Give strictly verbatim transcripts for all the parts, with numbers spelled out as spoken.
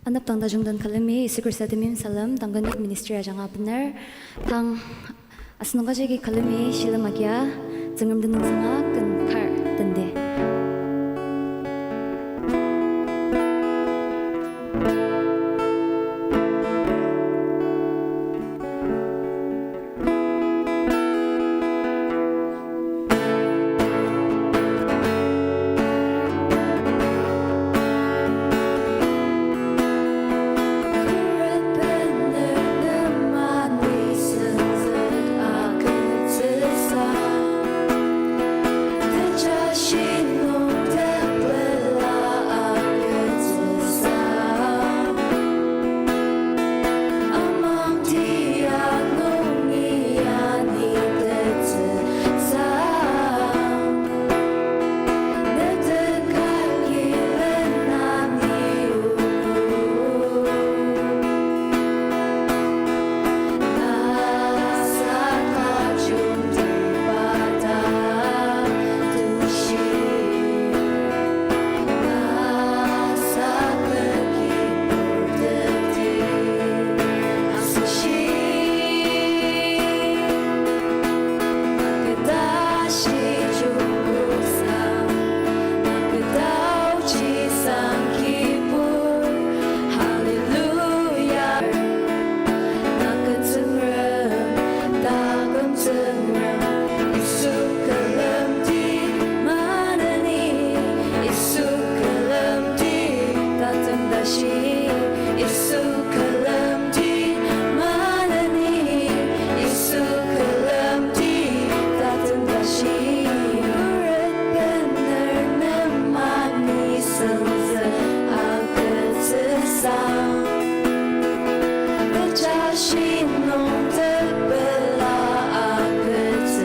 Anepdang tajung den külemi Yisu Khrista temeim salem, tang ken youth ministry ajanga bener. Tang asenok ajaki külemi shilem agia, Tsüngrem tenüngsanga ken kar tenti. Hallelujah. Taküm Tsüngrem, taküm Tsüngrem, Yisu külemdi maneni, Yisu külemdi tatem tashi, Yisu külemdi maneni, Yisu külemdi tatem tashi, kurut bener nem ani senzü agütsüsa. Tejashi nung tepela agütsü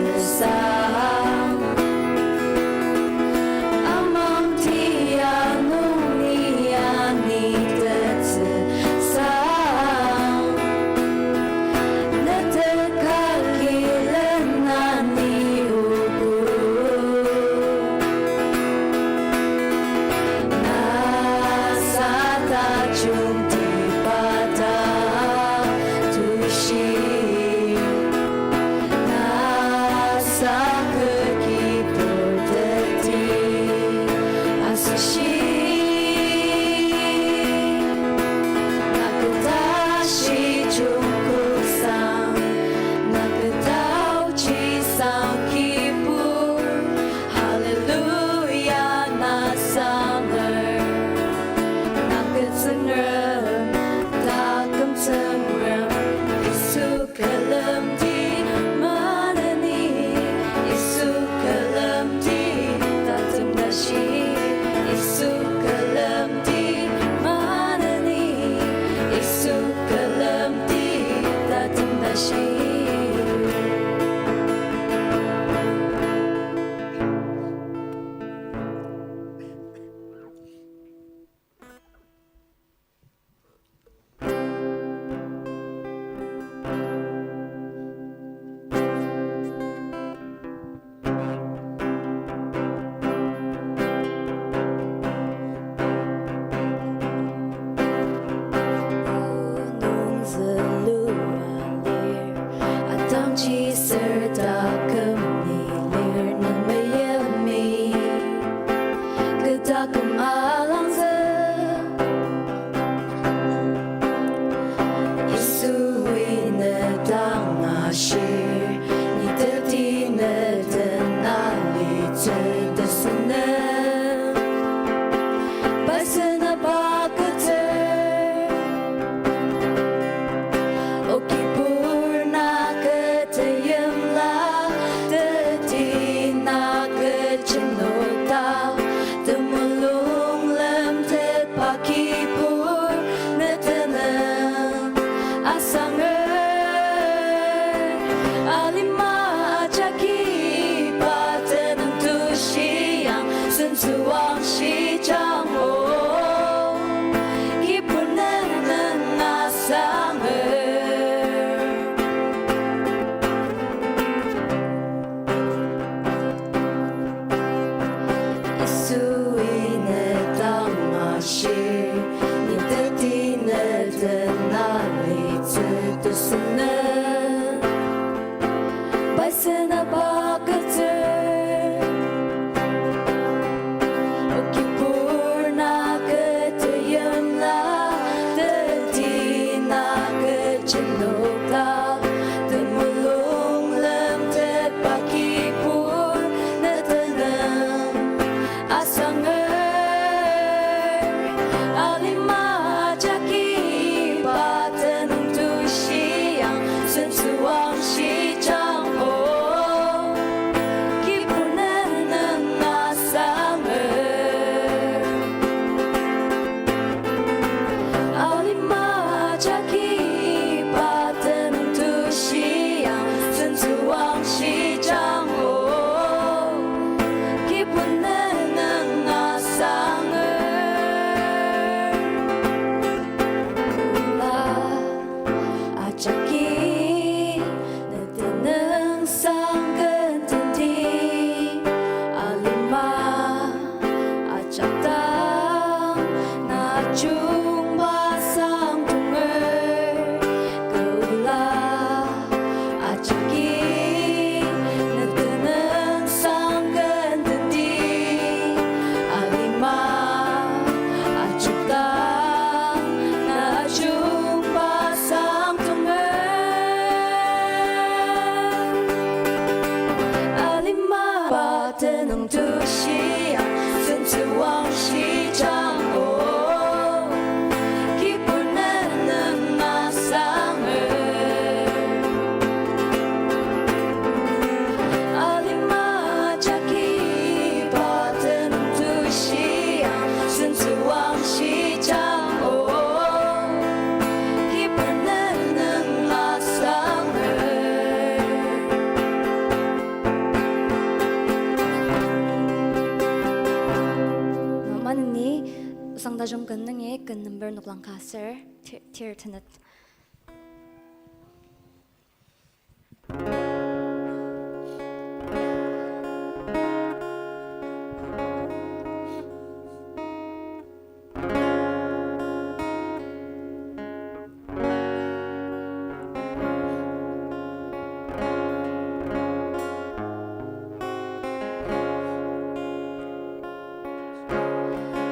Jungken nungi ken number noklang ka aser, thir, thir tenet.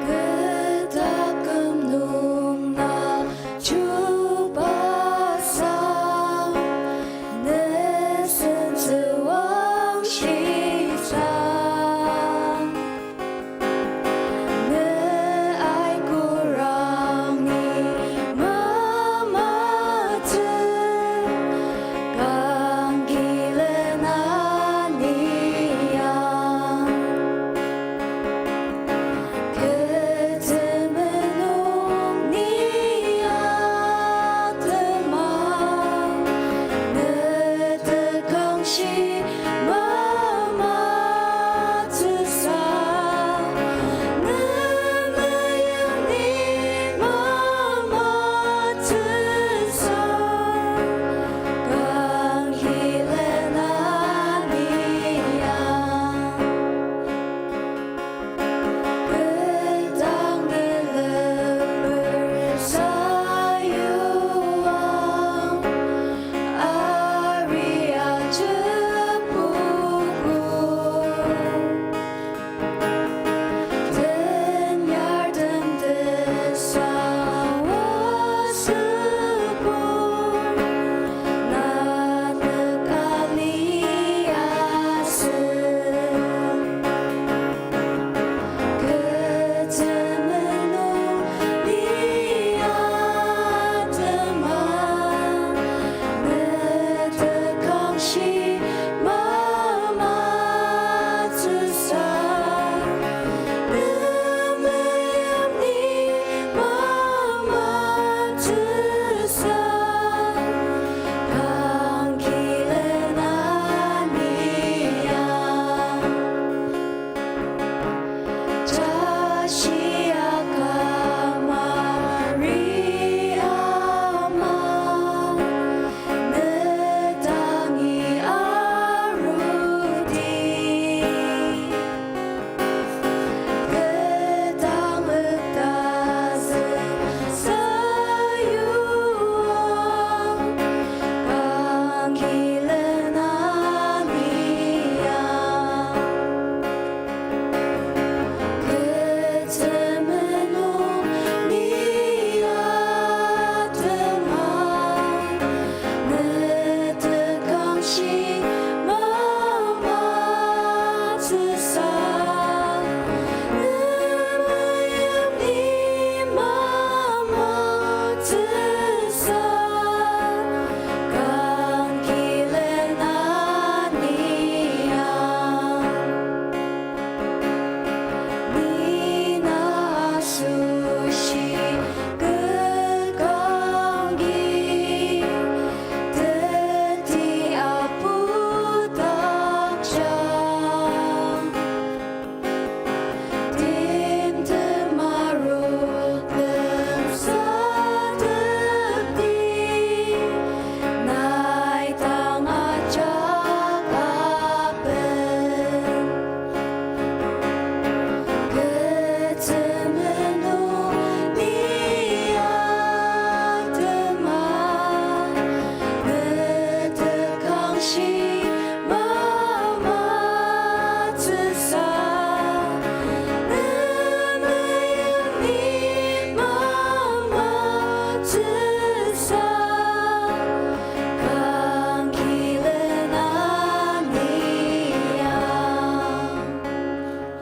Kü taküm nung na chuba sang, ne sentsü wang shitsang. Ne aika rang ni mamatsü, kang kilen aniang. Kü temenen nung ni atema, ne tekangshi mamatsüsa, ne meyang ni mamatsüsa, kang kilen aniang. Kü dang nülemer sayuang, ari ajepokok. Tenyar den tesang asüpor, na nükali asü. Kü temenen nung ni atema, ne tekangshi mamatsüsa, ne meyang ni mamatsüsa, kang kilen aniang. Tashi akümari ama, ne dangi arudi. Kü dang leptazü sayuang, kang kilen aniang. Kü temenen nung ni atema, ne tekangshi mamatsüsa, ne meyang ni mamatsüsa, kang kilen aniang. Ni na asoshi kü kangki, teti apu dakja. Timtem arudem satepdi, nai dang ajak aben. Kü temenen nung ni atema, ne tekangshi mamatsüsa, ne meyang ni mamatsüsa, kang kilen aniang.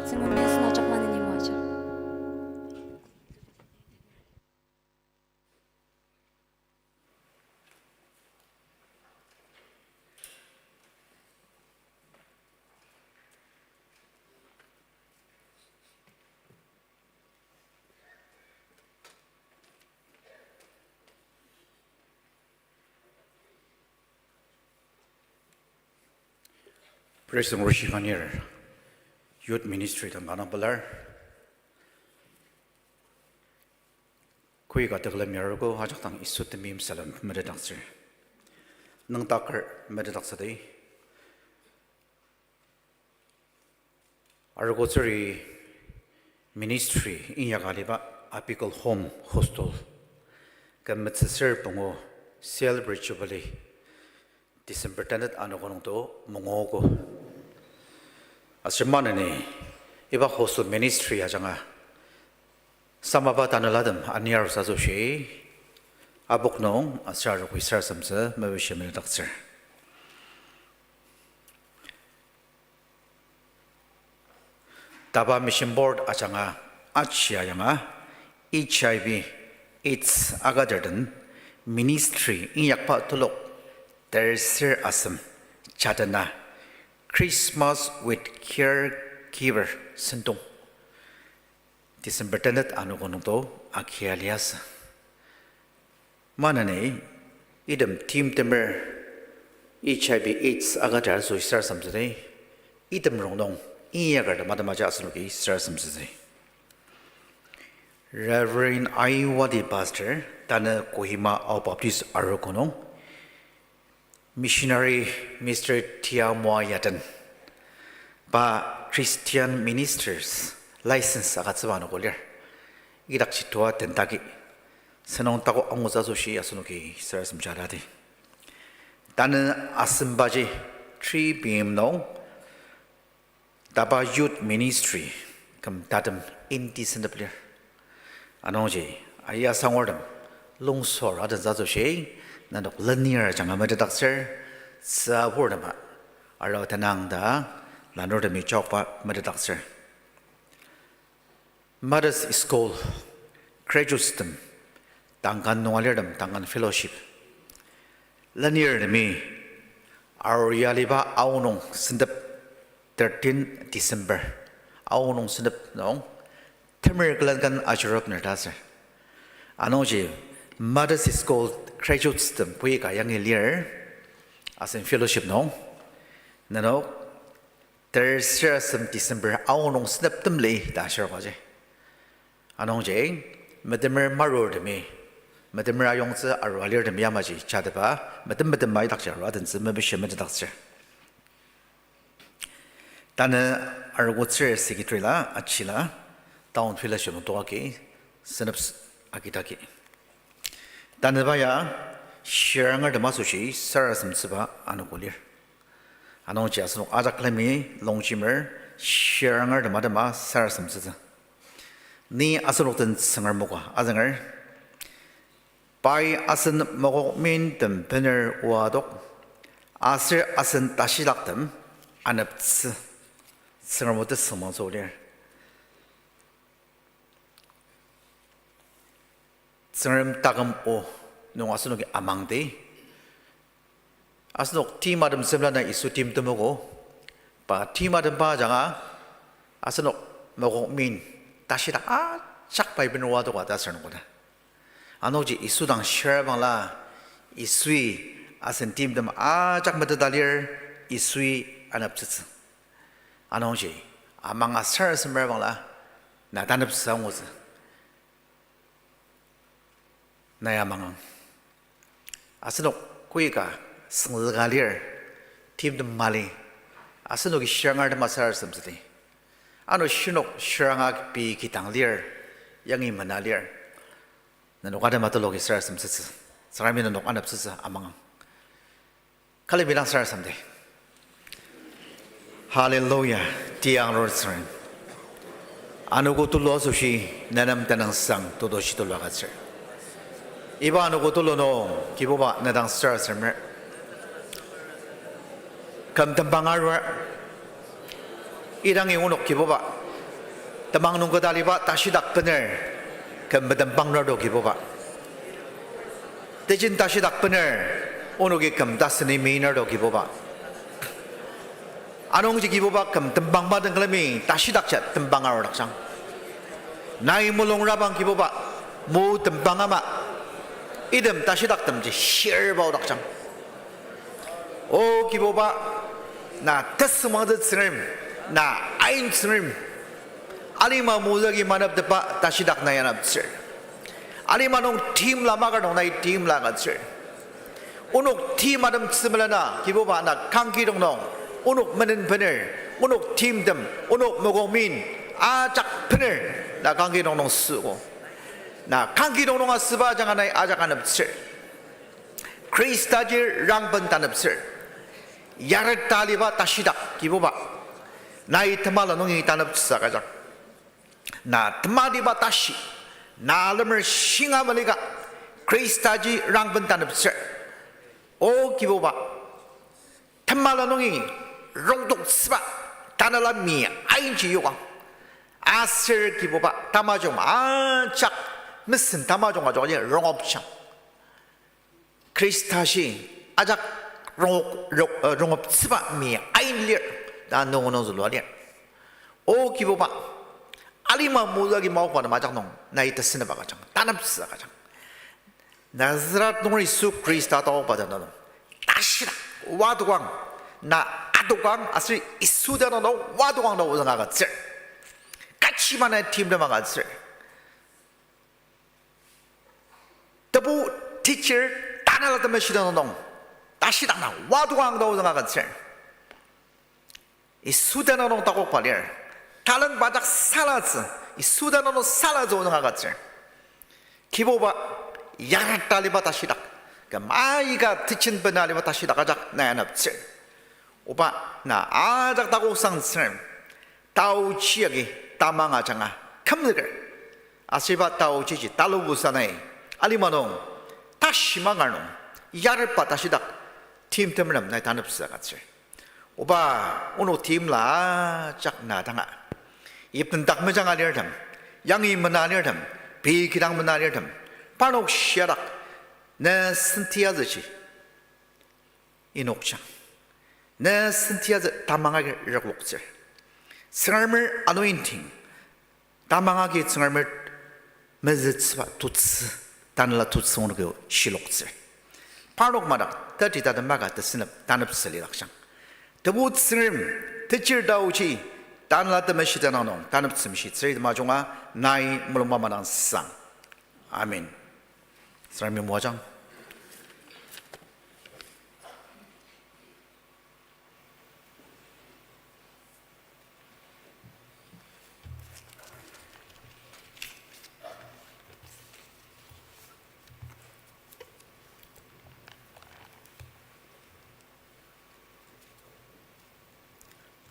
Tsüngremi asen ajak maneni moaja. President Roshi Vanir, Youth Ministry dang kanga pelar. Koika tekülem yarogo ajak dang Yisu temeim salem metetdaktsür. Nüngdaker metetdaktsüdi. Arogotsüri ministry inyaka aliba Apical Home Hostel küm metsüsür pungu Silver Jubilee December tenet anogo nungto mungogo. Aser maneni iba hostel ministry ajanga samaba tanelatem aniarusa asoshi apok nung aser arogoi sarasademtsü mepishi metetdaktsür. DABA Mission Board ajanga aji ayanga HIV AIDS agater den ministry inyakba telok terser asem jadena Christmas with Caregiver sentong December tenet anogo nungto agia liasü. Maneni item timtemer HIV AIDS agater asoshi sarasademtsüdi, item rongnung inyakertem atema ja asenoki sarasademtsütsü. Reverend Aiwadi Pastor, tanü Kohima Ao Baptist Arogo nung, missionary Mister Tiamoa Yaden, pa Christian Ministers license agütsüba anogo lir. Idakji tua tendagi, senung tako angutsü asoshi asenoki sarasademtsü aladi. Tanü asembaji three p.m. nung DABA Youth Ministry küm tatem indi sentep lir. Anungji aya sangurtem lungsor adentsü asoshi nenok lenir ajanga metetdaktsür, tsüburtema arua tenang ta lanurtemi chokba metetdaktsür. Mothers' School graduates tem, tangkan nung alirtem tangkan fellowship lenirtemi arua aliba aonung sentep thirteen December aonung sentep nung temer külen kan ajurop ner ta ser. Anungji Mothers' School graduates tem koika yangi lir asen fellowship nung nenok ter sarasadem December aonung sentep temli ta ashir kaji. Anungji metemer marurtemi, metemer ayongtsü arua alirtemi yamaji jatepa metem metema idakji arua adentsü mepishi metetdaktsür. Tanü arogotsür secretary la, achila, town fellowship nung tokaki, sentep s-, agidagi. Tanüba ya, shirangertem asoshi sarasademtsüba anogo lir. Anungji asenok ajak külemi longjemer, shirangertem atema sarasademtsütsü. Ni asenok den Tsüngrem moka azünger. Pai asen mokokmintem bener oadok, aser asen tashidaktem aneptsü. Tsüngrem o tesüngmangtsü lir. Tsüngrem taküm o nung asenoki amangdi. Asenok timatem semla na Yisu timtem ogo. Pa timatemba ajanga asenok mokokmin tashidak ajak pai bener oadoka ta aser nungkoda. Anungji Yisu dang shirabangla, Yisui asen timtem ajak meteta lir, Yisui aneptsütsü. Anungji amanga sarasademer bangla, na taneptsü angutsü. Na ya mangang. Asenok koika süngzüka lir, timtem mali, asenoki shirangertem sarasademtsüdi. Ano shinok shiranga pei kidang lir, yangi mena lir. Nenok atema tuluoki sarasademtsütsü. Tsüngremi nenok aneptsütsü amangang. Külemi dang sarasademdi. Hallelujah, tiang Lord Tsüngrem. Anogo tulu asoshi nenem tenüngsang totoshi tulu agütsür. Iba anogo tulu nung Kibuba ne dang sarasademer. Küm tembang arur. Idangi onok Kibuba, temang nung keta aliba tashidak bener küm metembang nürdok Kibuba. Tejen tashidak bener onoki küm taseni mi nürdok Kibuba. Anungji Kibuba küm tembang madang külemi tashidak ja tembang arudakjang. Nai mulung rabang Kibuba, mu tembang ama, item tashidaktemji shirba odakjang. O Kibuba, na tesüngmangtsü Tsüngrem, na ain Tsüngrem. Alima mozüki maneptepa tashidak na ya aneptsür. Alima nung timla makar nung nai timla agütsür. Onok tim atem tsümelena, Kibuba na kangkidong nung, onok menen bener, onok timtem, onok mokong min, ajak bener, na kangkidong nung süogo. Na kangkidong nung asüba ajanga nai ajak aneptsür. Khristaji rangben taneptsür. Yareta aliba tashidak, Kibuba. Nai temala nungi taneptsü agüjang. Na tematiba tashi, na alemer shinga malika, Khristaji rangben taneptsür. O Kibuba, temala nungi rongtoktsüba, tanela mi ainji yokang. Aser Kibuba, tamajung ajak, mesen tamajung ajak rongopjang. Khristaji ajak rongok-, rong-, uh, rongoptsüba mi ain lir, ta nungu nung zülua lir. O Kibuba, alima mozü agi maokba nem ajak nung, nai tesüneba agüjang, taneptsü agüjang. Nazaret nunger Yisu Khrista taoba ta nung, tashidak, wadokang, na adokang, aser Yisu ta nung, wadokang ta ozüng agütsür. Kachi manai timtem agütsür. Tebu teacher tanela temeshi ta nung, tashidak na wadokang ta ozüng agütsür. Yisu ta nung takokba lir. Talent bajak salatsü, Yisu ta nung salatsü ozüng agütsür. Kibuba, yareta aliba tashidak, küm aika teaching bena aliba tashidak ajak na aneptsür. Oba, na ajak takoksang tsür. Taochi agi tamang ajanga kümzüker. Aser iba taochiji talubusa nai alima nung, tashi mangar nung, yareba tashidak timtem nem nai taneptsü agütsür. Oba, onok timla ajak na danga, yipten dak mejanga lirtem, yangi mena lirtem, pei kidang mena lirtem, parnok shiadak, ne senti azüji inokjang. Ne senti azü tamang agi rekloktsür. Tsüngremer anointing, tamang agi Tsüngremer mezütsüba tutsü, tanela tutsü onoki shiloktsür. Parnok madak teti tatem maka tesünep taneptsü lidakjang. Tebu Tsüngrem, techir taochi, tanela temeshi tenüng nung taneptsü meshitsür, item ajunga nai mulungba madang sang. Amen. Tsüngremi moajang.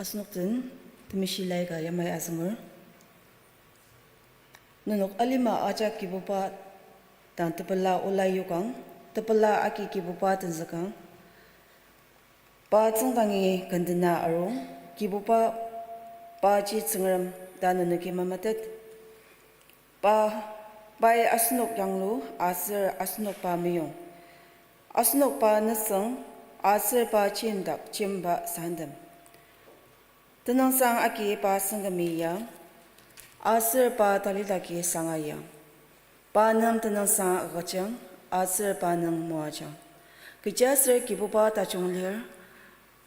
Asenok den temeshi lai ka yamai azünger. Nenok alima ajak Kibuba dang tepela ola yokang, tepela agi Kibuba tenzükang. Pa tsüngdangi kendena arung, Kibuba paji Tsüngrem ta nenoki memetet. Pa, pai asenok yanglu aser asenok pa meyong. Asenok pa nisung aser pa jimdak jemba santem. Tenüngsang agi pa sengkemi ya, aser pa talidaki sanga ya. Pa nem tenüngsang agüjang, aser pa nem moajang. Kechiaser Kibuba tajung lir,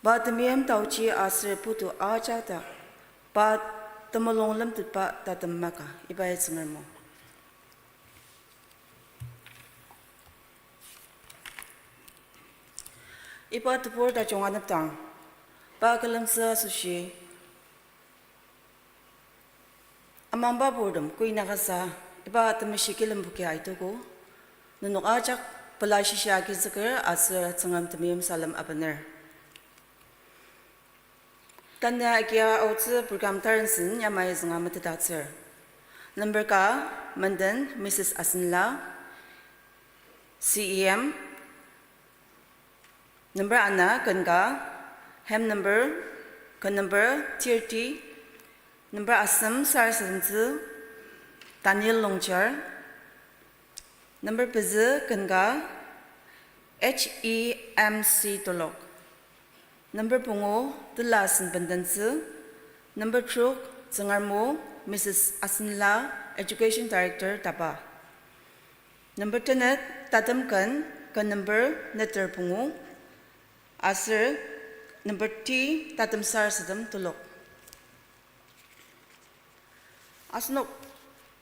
pa temeim taochi aser putu ajak dak, pa temulung lemtetba tatem maka, ibai Tsüngrem o. Iba tebur tajung anepdang, pa külemtsü asoshi, amangba purtem kuinakasa, iba temeshi kilembuki aitogo, nenok ajak pela shisa agizüker aser Tsüngrem temeim salem abener. Tanü agia aotsü program tarensen yamai zünga metetdaktsür. Number ka, menden Missus Asenla, C E M. Number ana, ken ka, hem number, ken number thirty. Number asem sarasademtsü, Daniel Longchar. Number pezü, ken ka, H E M C Tolok. Number pungu, Tela Senbendentsü. Number trok, Tsüngrem o, Missus Asenla, Education Director, Taba. Number tenet, tatem ken, ken number neter pungu, aser number ti, tatem sarasadem telok. Asenok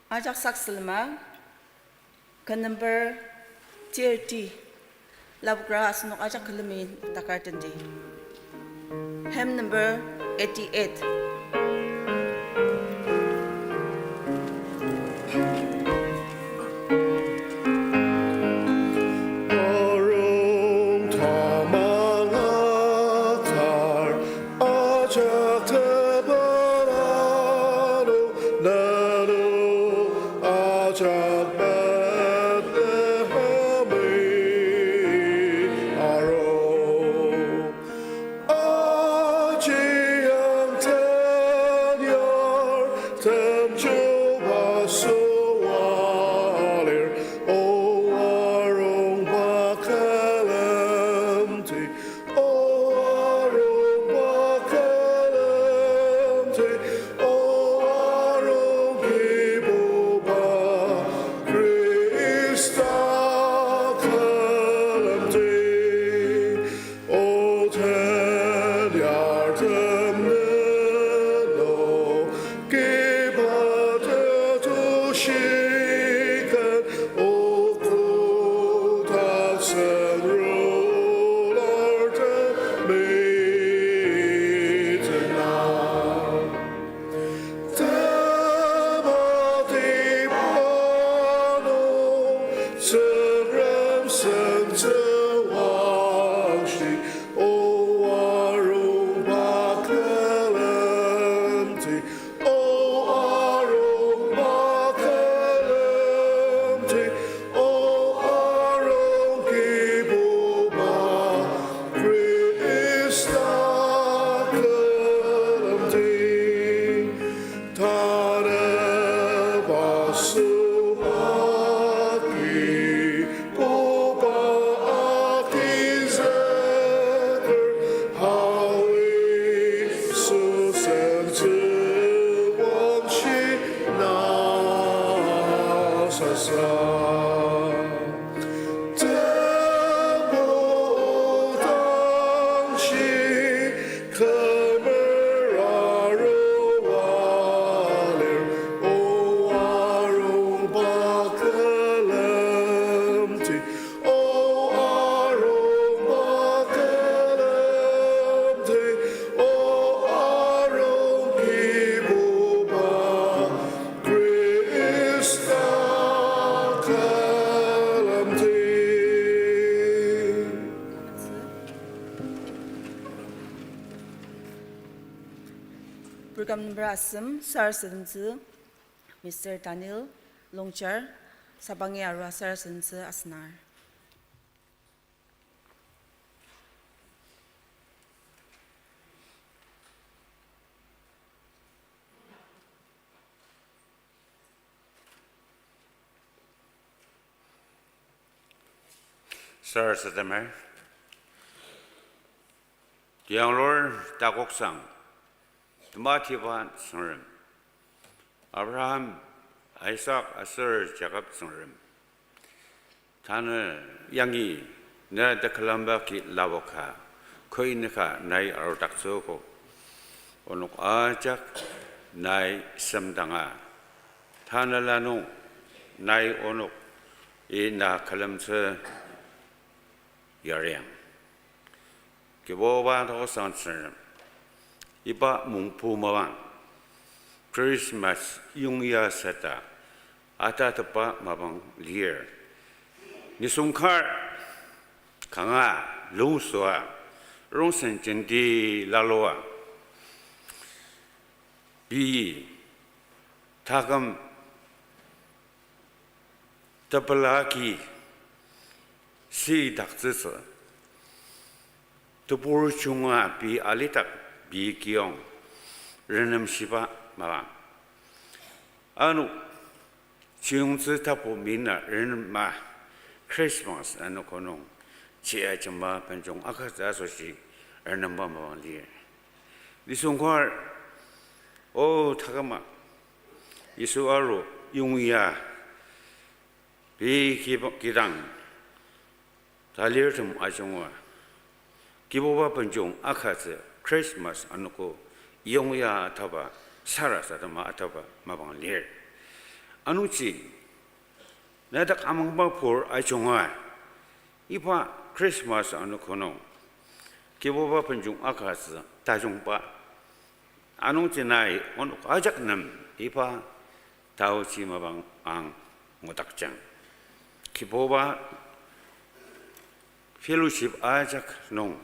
ajak sak selema, Ken number thirty, lapokra asenok ajak külemi takar tendi. Hymn number eighty-eight. Arung tamang atar ajak tebelano, nano ajak Bethlehemi arung. Aji angtan yar temjuba süa lir, O arung ba külemdi, O arung ba külemdi, O arung Kibuba Khrista külemdi. O ten yartem neno, kiba tetushi ken, O kotak sen rular temi tena. Tematiba nung, Tsüngrem sentsü wangshi, O arung ba külemdi, O arung ba külemdi, O arung Kibuba Khrista külemdi. Tanü ba süba ki, koba aki züker, Hau Yisu sentsü wangshi na sasa. Temple dangshi kümer arua lir, O arung ba külemdi, O arung ba külemdi, O arung Kibuba Khrista külemdi. Program number asem sarasademtsü Mister Daniel Longchar, sabangi arua sarasademtsü asenar. Sarasademer, tianglur takoksang, tematiba Tsüngrem, Abraham, Isak aser Jakob Tsüngrem, tanü yangi ne tekülemba ki lapoka, koi nüka nai arudaktsüogo. Onok ajak nai semdanga, tanela nung nai onok ina külemtsü yariang. Kibuba takoksang Tsüngrem, iba mungpu mapang, Christmas yongya sata, atatepba mapang lir. Nisung kar kanga lungsua, rongsen jenti lalua, pei taküm tepela agi sidaktsütsü, tebur junga pei alidak pei kiyong renemshiba mapang. Ano chiyongtsü tapu mina renema Christmas anogo nung chia jemba benjong akatsü asoshi renemba mapang lir. Nisung kar, o taküma, Yisu aru yongya pei kiba-, kidang talirtem ajunga, Kibuba benjong akatsü Christmas anogo yongya ataba, sarasadema ataba mapang lir. Anungji Nedak amangba pur ajunga, iba Christmas anogo nung, Kibuba benjung agütsü tajungba. Anungji nai onok ajak nem iba taoji mapang ang ngudakjang. Kibuba fellowship ajak nung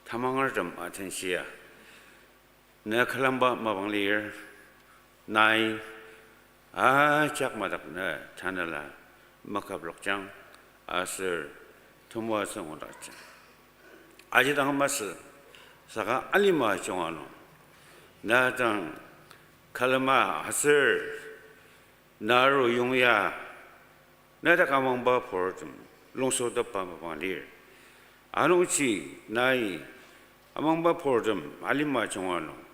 tamangertem atenshia, ne külemba mapang lir, nai ajak madak ne tanela makaplokjang aser temoatsü ngudakjang. Aji dang masü, saka alima junga nung, na dang külema aser na aru yongya, nedak amangba purtem lungsotepba mapang lir. Anungji nai amangba purtem alima junga nung,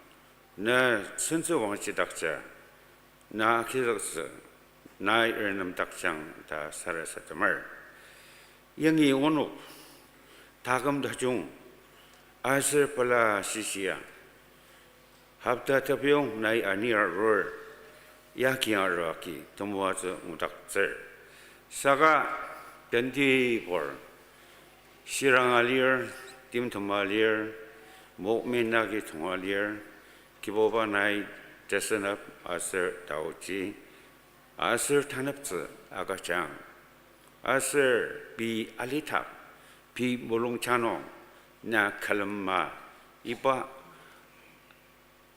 na sentsü wangchidakja, na agizüktsü, nai renemdakjang ta sarasademer. Yangi onok taküm tajung aser pela shishia, hopta tepiyong nai anir arur, yagi aru agi temoatsü ngudaktsür. Saka tentibur, shiranga lir, timtema lir, mokmen agi tonga lir, Kibuba nai tesenep aser taoji, aser taneptsü agüjang. Aser pei alitak, pei mulungja nung, na külema iba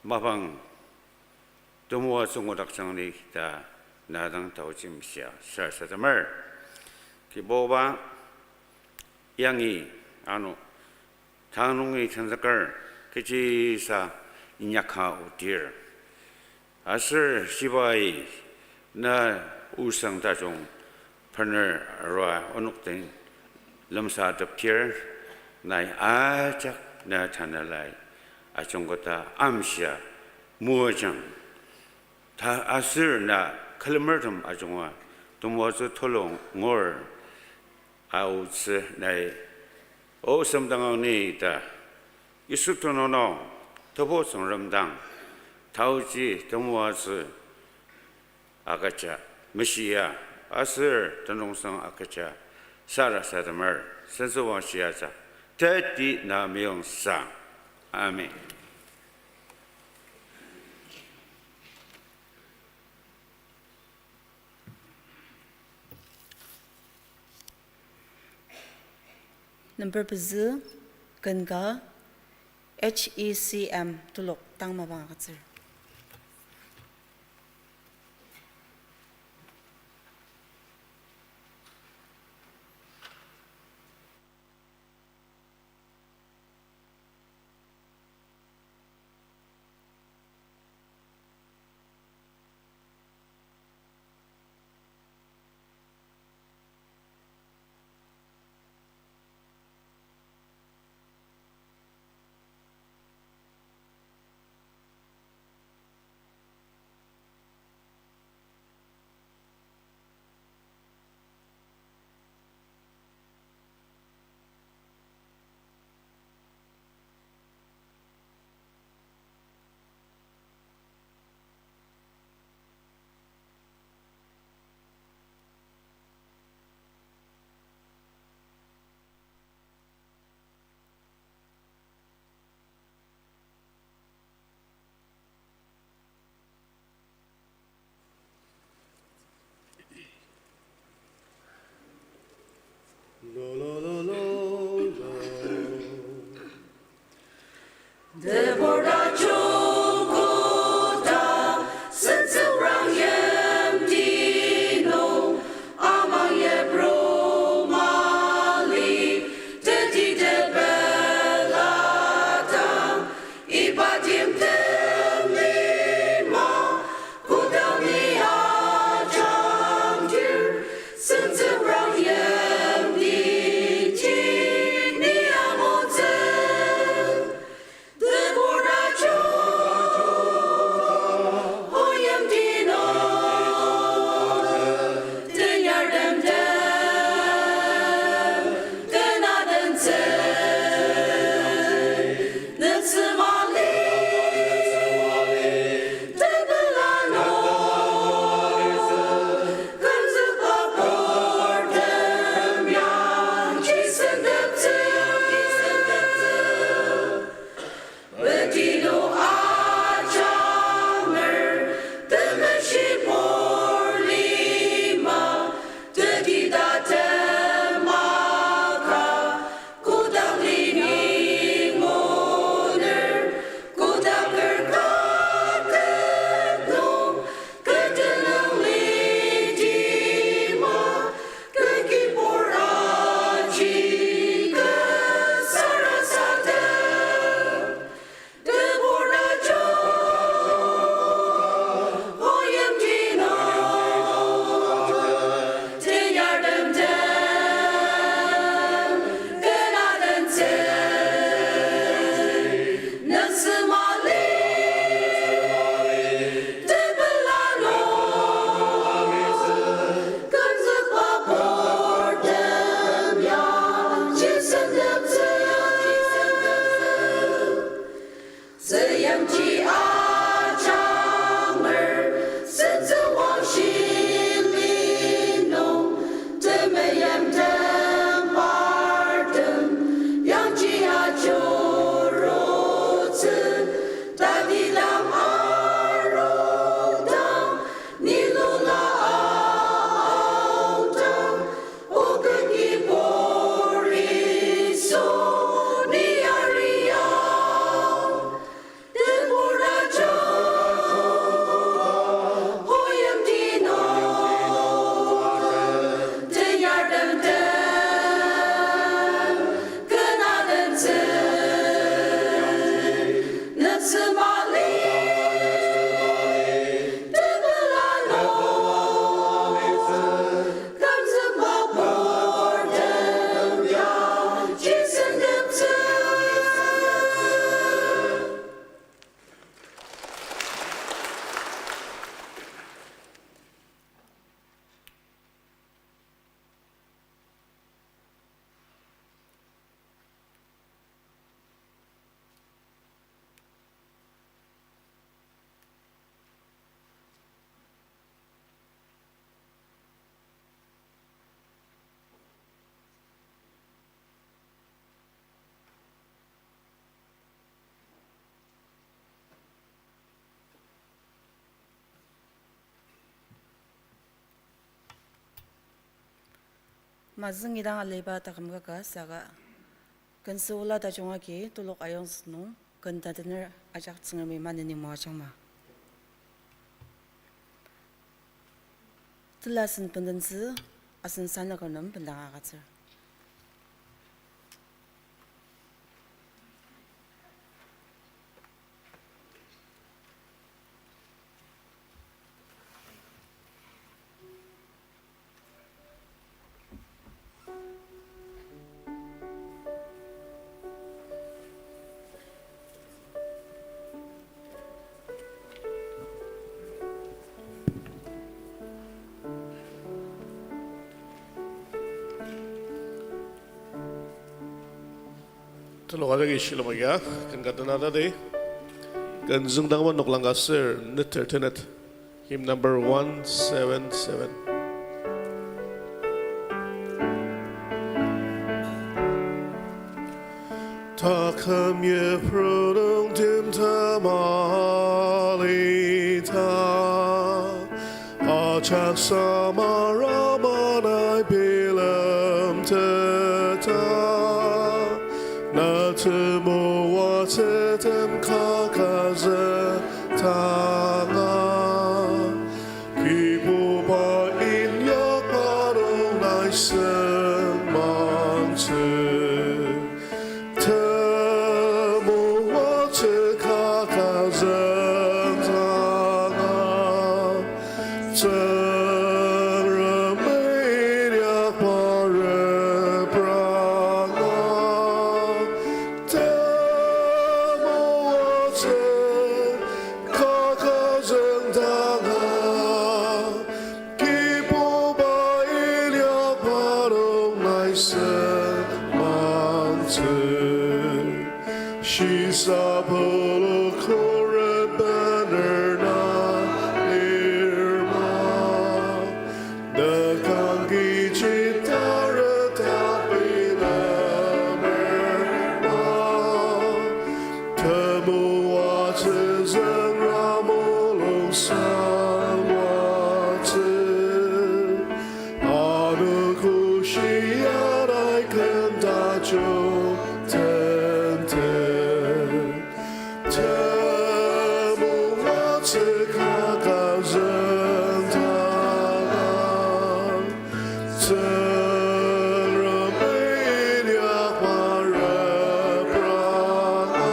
mapang temoatsü ngudakjang ni ta na dang taoji meshia sarasademer. Kibuba yangi ano tanü nungi tenzüker kechisa inyaka odir. Aser shibai na osang tajung bener arua onok den lemsatepdir, nai ajak na tanelai ajungketa amshia moajang. Ta aser na külemertem ajunga temoatsü tulu ngur aotsü nai osem dangang ni ta Yisu tenüng nung Tebu Tsüngrem dang taoji temoatsü agüja meshia aser tenüngsang agüja sarasademer, sentsüwangshia ja teti na meyong sang. Amen. Number pezü, ken ka, H E C M, telok tang mapang agütsür. Deborah Chukuta, sentsüwang yimti nung, amang yipru mali, teti tepela dang, iba timtem lima, kodang ni ajangdir, sentsüwang yimti ji ni angutsü. Deborah Ji ajanger, sentsüwang shili nung, temeim tembartem, yangji ajurutsü, tatilam arudang, nilula aodang, oken kibur Yisu, ni ariang. Tebura jang, oyem tino, teyartem tem, kena tentsü, nütsü mali, tebela no, kümzükba purtem ya, jisendeptsü. Mazüngi dang aliba taküm kaka saka, kensü ola tajung agi telok ayongzü nung ken tatener ajak Tsüngremi maneni moajangma. Tila asen bendentsü, asen sanüker nem bendang agütsür. Telok ajaki shilem agia, ken ka tena tadi. Ken züngdangba noklang ka ser neter tenet. Hymn number one seven seven. Taküm yipru nung timtem alita, ajak samara manai bilemteta, na temoatsütem kaka züngdanga, Kibuba inyak parnok nai sengmangtsü. Temoatsü kaka züngdanga, Tsüngremi inyakba repranga. Temoatsü kaka züngdanga, Kibuba inyakba nung nai sengmangtsü. Shisa pulu khuret bener na lirma, dekang kichi tareta bilemer ma. Temoatsü züngra mulung sangwatsü, anogo shia nai ken tajung tenten. Temoatsü kaka züngdanga, Tsüngremi inyakba repranga.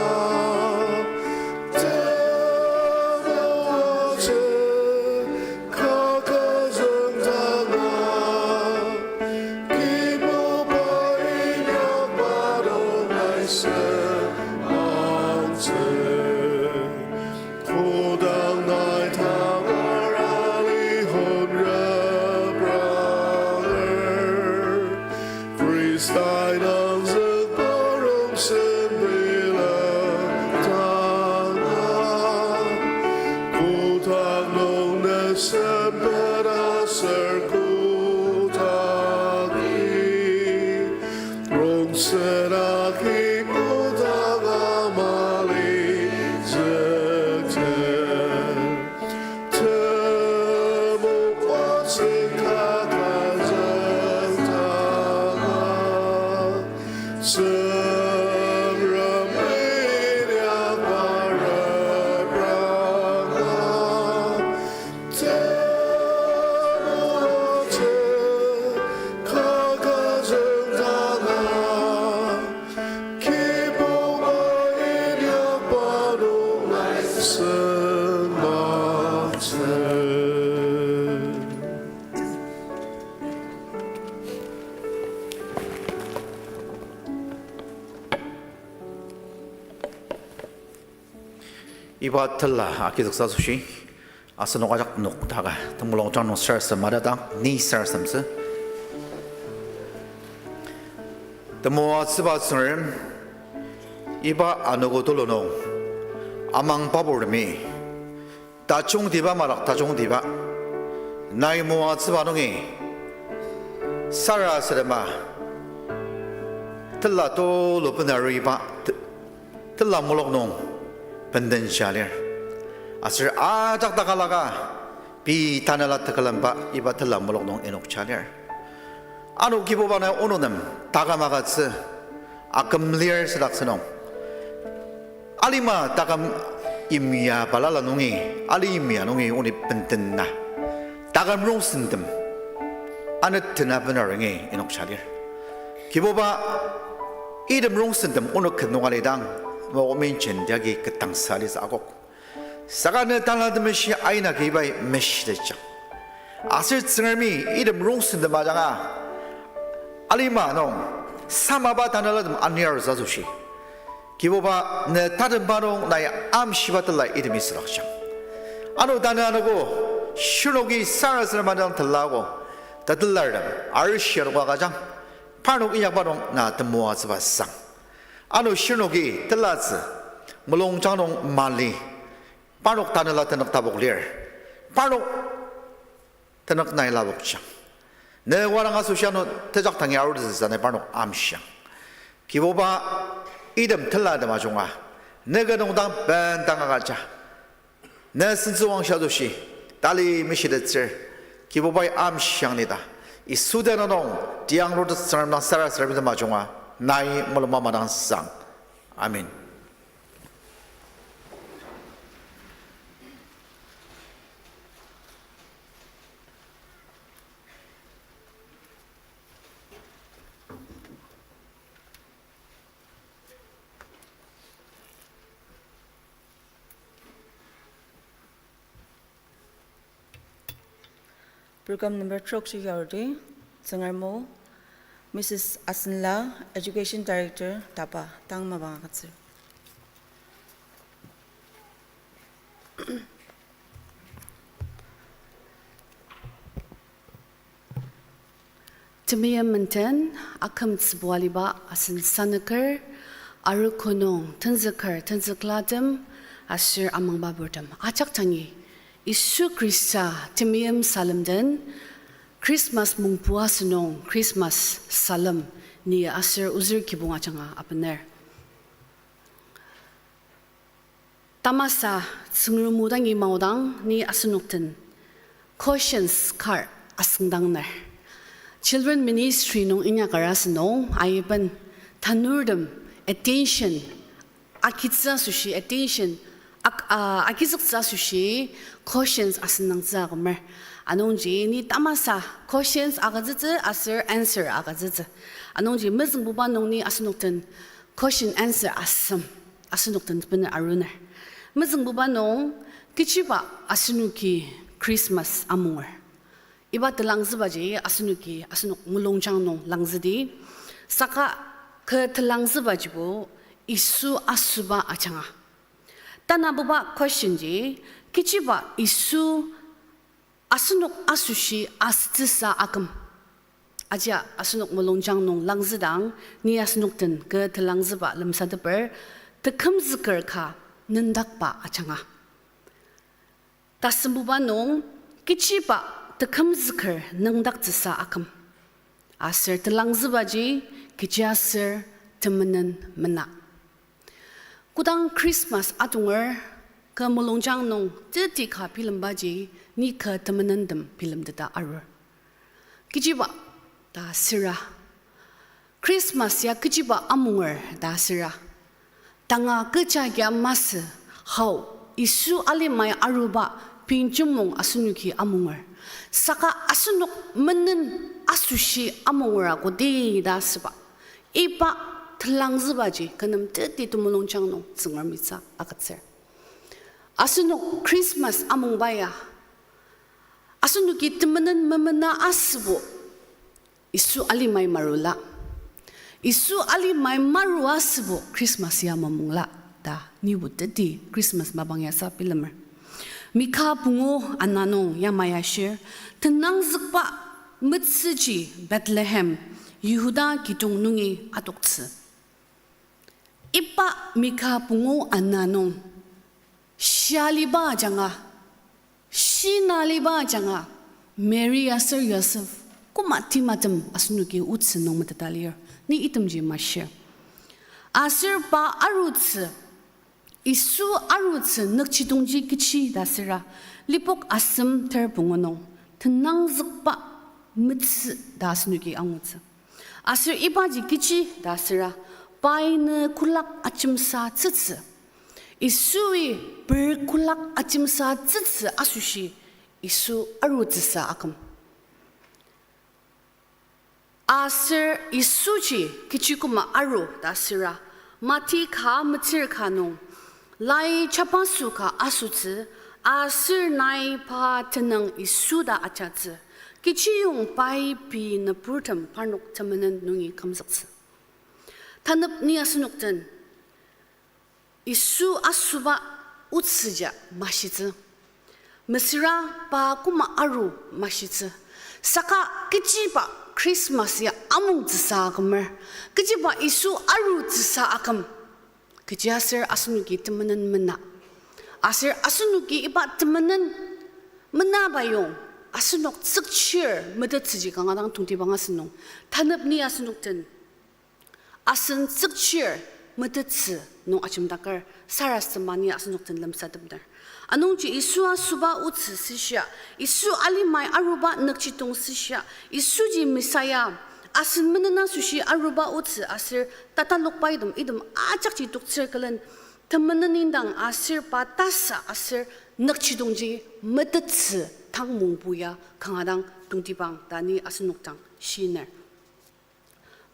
sünoktsü. Iba tela agizüksa asoshi, asenok ajak nokdaka temulungjang nung sarasadem matetdang ni sarasademtsü. Temoatsüba Tsüngrem, iba anogo tulu nung amangba purtemi tajungtiba madak tajungtiba, nai moatsüba nungi sarasadema tela tulu bena ariba te-, tela mulok nung bendenshia lir. Aser ajak takalaka pei tanela tekülemba iba tela mulok nung enokja lir. Ano Kibuba, nai onok nem taküm agütsü aküm lir sadaktsü nung, alima taküm imya balala nungi, ali imya nungi oni bendena taküm rongsentem anetena benarengi enokja lir. Kibuba, item rongsentem onok ket nung alidang, mokomin jenti agi ketdangsa alitsü akok. Saka ne Tanela Temeshi aina ki ibai meshitetjang. Aser Tsüngremi item rongsentem ajanga alima nung samaba tanelatem aniarutsü asoshi, Kibuba, ne tatemba nung nai amshiba tela itemi südakjang. Ano tanü anogo shirnoki sarasadema dang telago, tatelartem arishi anogo agüjang. Parnok inyakba nung na temoatsüba sang. Ano shirnoki telatsü mulungjang nung mali, parnok tanela tenük tapok lir, parnok tenük nai lapokjang. Ne wadang asoshi ano tejak tangi arutsütsü ne parnok amshiang. Kibuba, item telatem ajunga ne kü nung dang bendang agüja. Ne sentsüwangshi asoshi tali meshitettsür, Kibubai amshiang nida. Yisu tenüng nung tiang rutet Tsüngrem dang sarasadem ajunga nai mulung mamadang sang. Amen. Program number trok ji yardi, Tsüngrem o, Missus Asenla, Education Director, tapa, tang mapang agütsür. Temeim menden akümtsübu aliba asen sanüker, arogo nung tenzüker tenzüklatem aser amangba purtem ajak dangi, Yisu Khrista temeim salem den, Christmas mongpu asünung Christmas salem ni aser ozür kibong ajanga abener. Tamasa Tsüngrem o dangi maodang ni asenok den questions kar asüngdangner. Children Ministry nung inyakar asünung aiben tanurtem attention agitsü asoshi, attention ag-, ah, agizüktsü asoshi questions asüngdangtsü akümer. Anungji ni tamasa questions agütsütsü aser answer agütsütsü. Anungji mezüngbuba nung ni asenok den question answer asem, asenok den bener aruner. Mezüngbuba nung, kechiba asenoki Christmas amunger? Iba telangzübaji asenoki asenok mulungjang nung langzüdi. Saka kü telangzübajibo Yisu asüba ajanga. Tanabuba question ji, kechiba Yisu asenok asoshi asütsüsa aküm? Ajia asenok mulungjang nung langzüdang ni asenok den kü telangzüba lemsateper, tekümzüker ka nüngdakba ajanga. Tasembuba nung, kechiba tekümzüker nüngdaktsüsa aküm? Aser telangzübaji kechiaser temenen mena? Kodang Christmas atonger kü mulungjang nung teti ka bilembaji ni kü temenentem bilemteta arur? Kechiba ta süra? Christmas ya kechiba amunger ta süra? Tanga kecha kia masü, hao, Yisu alimai aruba pinchimong asenoki amunger. Saka asenok menen asoshi amunger akodi ta süba? Iba telangzübaji kü nem teti temulungjang nung Tsüngrem itsü agütsür. Asenok Christmas amungba ya, asenoki temenen memena asübo, Yisu alimai marula. Yisu alimai maru asübo Christmas ya mamungla ta nibo teti Christmas mapang ya sa bilemer. Mika pungu ana nung yamai ashir, tenangzükba metsüji Bethlehem, Yihuda kidong nungi adoktsü. Iba Mika pungu ana nung, shia aliba ajanga, shina aliba ajanga, Mary aser Yosef, koma timatem asenoki otsü nung meteta lir, ni itemji mashir. Aser pa arutsü, Yisu arutsü nükjidongji kechi ta süra, Lipok asem ter pungu nung, tenangzükba metsü ta asenoki angutsü. Aser ibaji kechi ta süra, pai ne kolak ajemsatsütsü. Yisui per kolak ajemsatsütsü asoshi Yisu arutsüsa aküm. Aser Yisuji kechi koma aru ta süra, Mati ka metsür ka nung, lai jabaso ka asotsü, aser nai pa tenüng Yisu ta ajatsü, kechiyong pai pei nüburtem parnok temenen nungi kümzüktsü. Tanep ni asenok den, Yisu asoba otsüja mashitsü. Mesüra pa koma aru mashitsü. Saka kechiba Christmas ya amongtsüsa akümer. Kechiba Yisu arutsüsa aküm. Kechiaser asenoki temenen mena. Aser asenoki iba temenen menaba yong, asenok tsükchir metettsüji kanga dang tongtibang asünung. Tanep ni asenok den asen tsükchir metettsü nung ajemdaker sarasadema ni asenok den lemsatepner. Anungji Yisu asoba otsü süshia, Yisu alimai aruba nükjidong süshia, Yisuji Messiah, asen menen asoshi aruba otsü aser tatalokba item, item ajakji toktsür külen temenen indang aser pa tasa aser nükjidongji metettsü tang mungbu ya kanga dang tongtibang ta ni asenok dang shiner.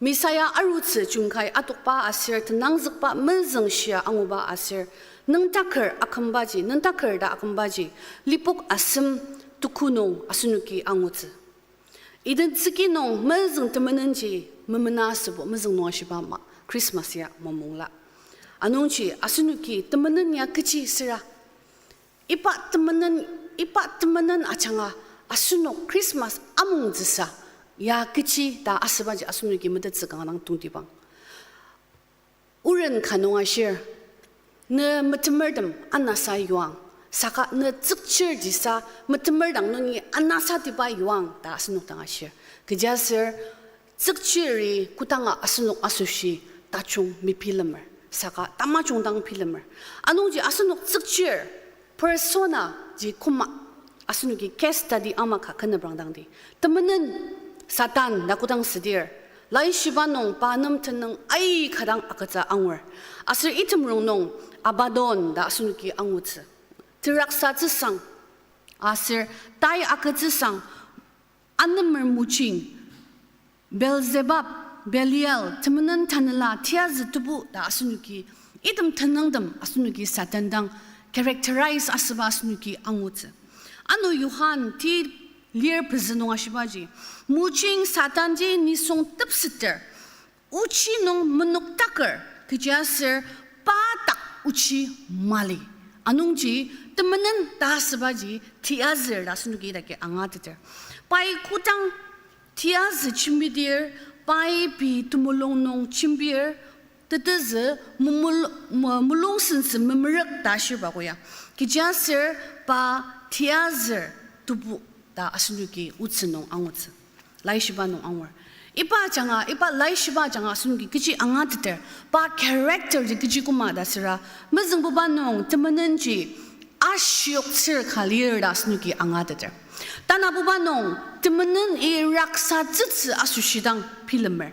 Messiah arutsü jungkai adokba aser tenangzükba mezüng shia anguba aser nüngdaker akümbaji, nüngdaker ta akümbaji, Lipok asem tuku nung asenoki angutsü. Eden tsüki nung mezüng temenenji memena asübo mezüng nung ashiba ama Christmas ya mamungla. Anungji asenoki temenen ya kechi süra, iba temenen, iba temenen ajanga asenok Christmas amongtsüsa ya kechi ta asübaji asenoki metettsü kanga dang tongtibang. Oren ka nung ashir, ne metemertem anasa yuang, saka ne tsükchirjisa metemer dang nungi anasatiba yuang ta asenok dang ashir. Kechiaser tsükchiri kodanga asenok asoshi tajung mebilemer, saka tamajung dang bilemer. Anungji asenok tsükchir persona ji koma asenoki case study ama ka kena prangdangdi. Temenen Satan ta kodang südir, laishiba nung pa nem tenüng aika dang agütsü angur. Aser item rongnung Abaddon ta asenoki angutsü. Teraksatsüsang, aser tai agütsüsang, anemer mojing, Beelzebub, Belial, temenen tanela, tiyazü tebu ta asenoki, item tenüngtem asenoki Satan dang characterize asüba asenoki angutsü. Ano Johan ti lir pezü nung ashibaji, mojing Satanji nisung tepseter, ochi nung menoktaker, kechiaser pa dak ochi mali. Anungji temenen ta asübaji tiyazür ta asenoki idaki angateter. Pai kodang tiyazü jembidir, pai pei temulung nung jembir, tetezü mumul-, mu-, mulung sentsü memerük ta ashiba koya. Kechiaser pa tiyazür tebu ta asenoki otsü nung angutsü. Laishiba nung angur. Iba ajanga, iba laishiba ajanga asenoki kechi angateter, pa character ji kechi koma ta süra, mezüngbuba nung temenenji ashioktsür ka lir ta asenoki angateter. Tanabuba nung temenen i raksatsütsü asoshi dang bilemer.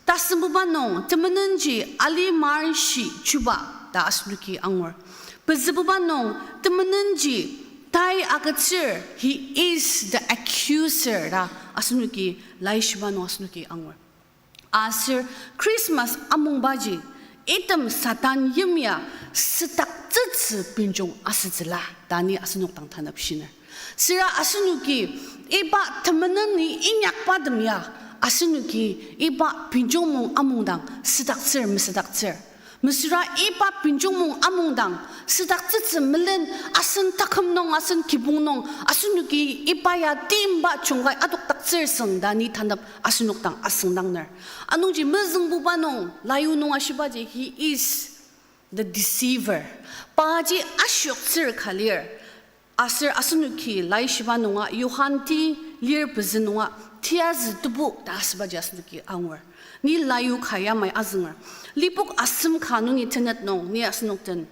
Tasembuba nung temenenji alimar shi chuba ta asenoki angur. Pezübuba nung temenenji tai agütsür, he is the accuser ta asenoki laishiba nung asenoki angur. Aser Christmas amungbaji, item Satan yimya südaktsü tsü benjong asütsüla ta ni asenok dang tanep shiner. Süra asenoki iba temeneni inyakba tem ya, asenoki iba benjong mung amungdang südaktsür mesüdaktsür. Mesüra iba benjong mung amungdang südaktsütsü melen asen taküm nung, asen kibong nung, asenoki iba ya timba jungkai adokdaktsür süng ta ni tanep asenok dang asüngdangner. Anungji mezüngbuba nung, layu nung ashibaji, he is the deceiver. Paji ashioktsür ka lir. Aser asenoki laishiba nunga, Johan ti lir pezü nunga, tiyazü tebu ta asübaji asenoki angur. Ni layu ka yamai azünger. Lipok asem ka nungi tenet nung, ni asenok den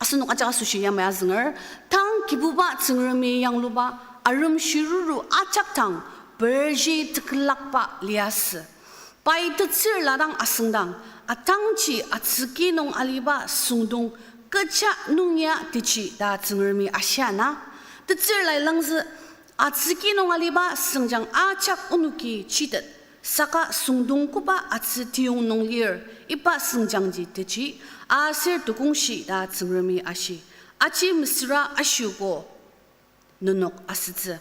asenok ajak asoshi yamai azünger, tang Kibuba Tsüngremi yangluba arem shiruru ajak dang perji tekülakba liasü. Pai tetsür la dang asüngdang, atangji atsüki nung aliba süngdong kecha nung ya techi ta Tsüngremi ashia na. Tetsür lai langzü, atsüki nung aliba süngjang ajak onoki chitet, saka süngdong koba atsü tiyong nung lir, iba süngjangji techi, aser tukongshi ta Tsüngremi ashi. Aji mesüra ashiogo, nenok asütsü.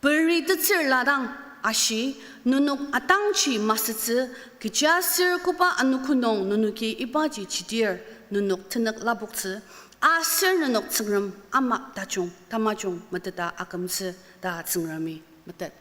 Peri tetsür la dang ashi, nenok atangji masütsü, kechiaser koba anogo nung nenoki ibaji chidir, nenok tenük lapoktsü, aser nenok Tsüngrem ama tajung tamajung meteta akümtsü ta Tsüngremi metet.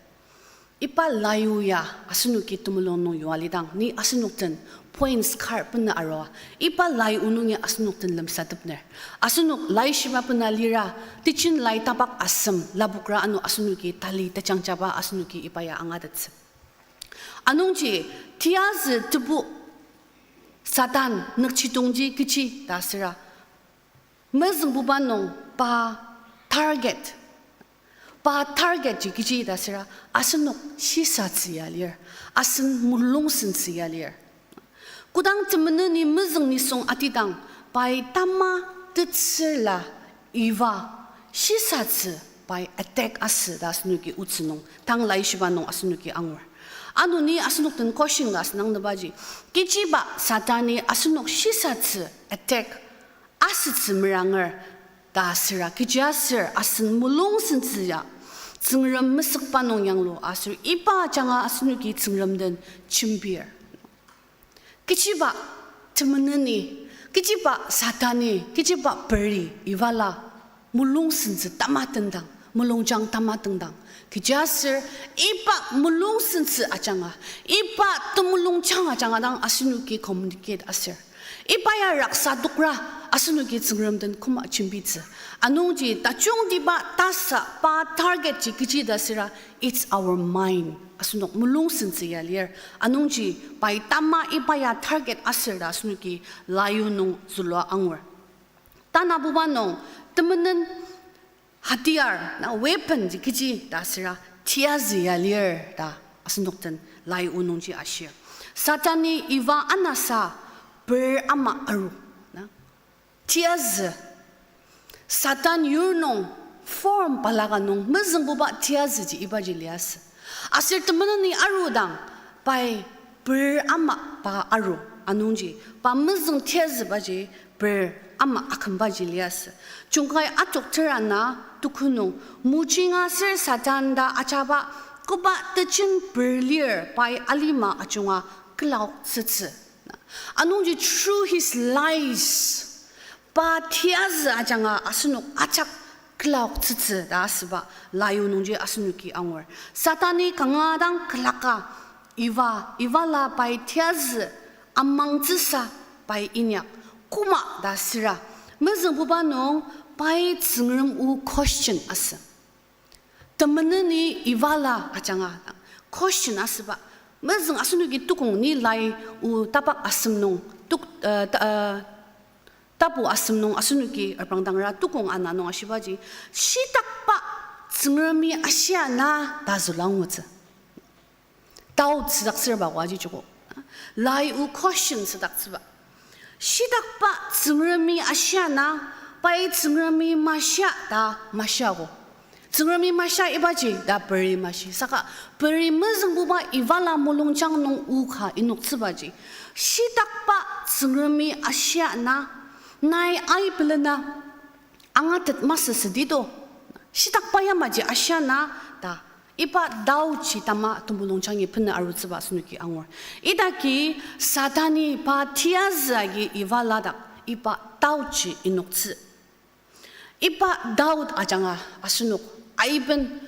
Iba layu ya asenoki temulung nung yua lidang, ni asenok den points kar bena arua, iba lai o nungi asenok den lemsatepner. Asenok laishiba bena lira, teaching lai tapak asem lapokra ano asenoki tali tejangjaba asenoki iba ya angatettsü. Anungji, tiyazü tebu Satan nükjidongji kechi ta süra, mezüngbuba nung pa target, pa target ji kechi ta süra, asenok shisatsü ya lir, asen mulungsentsü ya lir. Kodang temeneni mezüng nisung atidang, pai tama tetsür la Eva shisatsü pai attack asü ta asenoki otsü nung, tang laishiba nung asenoki angur. Ano ni asenok den question ka asünang nebaji, kechiba Satani asenok shisatsü attack asütsü meranger ta süra, kechiaser asen mulungsentsü ya Tsüngrem mesükba nung yanglu aser iba ajanga asenoki Tsüngrem den jembir. Kechiba temeneni, kechiba Satani, kechiba peri Eva la mulungsentsü tama tendang, mulungjang tama tendang. Kechiaser iba mulungsentsü ajanga, iba temulungjang ajanga dang asenoki communicate asür. Iba ya raksadokra asenoki Tsüngrem den koma jembitsü. Anungji tajungtiba tasa pa target ji kechi ta süra, it's our mind. Asenok mulungsentsü ya lir. Anungji pai tama iba ya target asür ta asenoki layu nung zülua angur. Tanabuba nung temenen hatiar na weapon ji kechi ta süra tiyazü ya lir ta asenok den lai o nungji ashir. Satani Eva anasa per ama aru na. Tiyazü. Satan yur nung form balaka nung mezüngbuba tiyazüji ibaji liasü. Aser temeneni arudang pai per ama pa aru anungji pa mezüng tiyazübaji per ama akümbaji liasü. Jungkai atok tera na tuku nung mojinga ser Satan ta ajaba koba tejen per lir pai alima ajunga küloktsütsü. Anungji through his lies, pa tiyazü ajanga asenok ajak küloktsütsü ta asüba layu nungji asenoki angur. Satani kanga dang külaka Eva, Eva la pai tiyazü amangtsüsa pai inyak. Koma ta süra, mezüngbuba nung pai Tsüngrem o question asü. Temeneni Eva la ajanga question asüba. Mezüng asenoki tukong ni lai o tapak asem nung, tuk, uh, ta, uh, tapu asem nung asenoki reprangdangra tukong ana nung ashibaji, shitakba Tsüngremi ashia na ta züla angutsü. Doubt südaktsürba oaji joko. Lai o question südaktsüba. Shitakba Tsüngremi ashia na, pai Tsüngremi mashia ta mashiago. Tsüngremi mashia ibaji ta peri mashi. Saka peri mezüngbuba Eva la mulungjang nung o ka inoktsübaji, shitakba Tsüngremi ashia na, Nai aibelena angatet masü südi to. Shitakba yamaji ashia na ta. Iba doubt ji tama temulungjangi benü arutsüba asenoki angur. Idaki Satani pa tiyazü agi Eva ladak iba doubt ji inoktsü. Iba doubt ajanga asenok aiben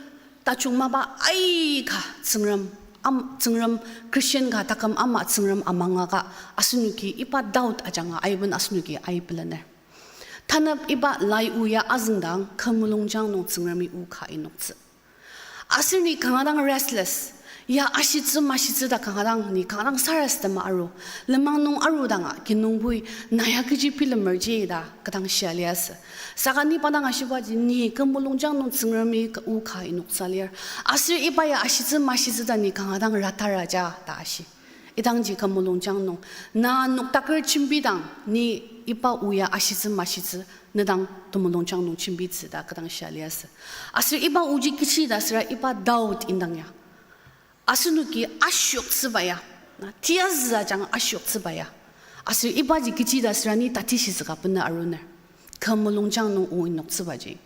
tajung mapa aika Tsüngrem am-, Tsüngrem Christian ka taküm ama Tsüngrem amangaka asenoki iba doubt ajanga aiben asenoki aibelener. Tanep iba lai o ya azüngdang kü mulungjang nung Tsüngremi o ka inoktsü. Aser ni kanga dang restless, ya ashitsü mashitsü ta kanga dang ni kanga dang sarasadema aru. Lenmang nung arudanga kinungpoi na ya kechi bilemerji ta kü dang shia liasü. Saka ni pa dang ashibaji ni kü mulungjang nung Tsüngremi kü o ka inoktsü lir. Aser iba ya ashitsü mashitsü ta ni kanga dang rataraja ta ashi. Idangji kü mulungjang nung na noktaker jembidang ni iba o ya ashitsü mashitsü nedang temulungjang nung jembitsü ta kü dang shia liasü. Aser iba oji kechi ta süra iba doubt indang ya asenoki ashioktsüba ya, na, tiyazü ajanga ashioktsüba ya. Aser ibaji kechi ta süra ni tatishitsü ka benü aruner. Kü mulungjang nung o inoktsübaji.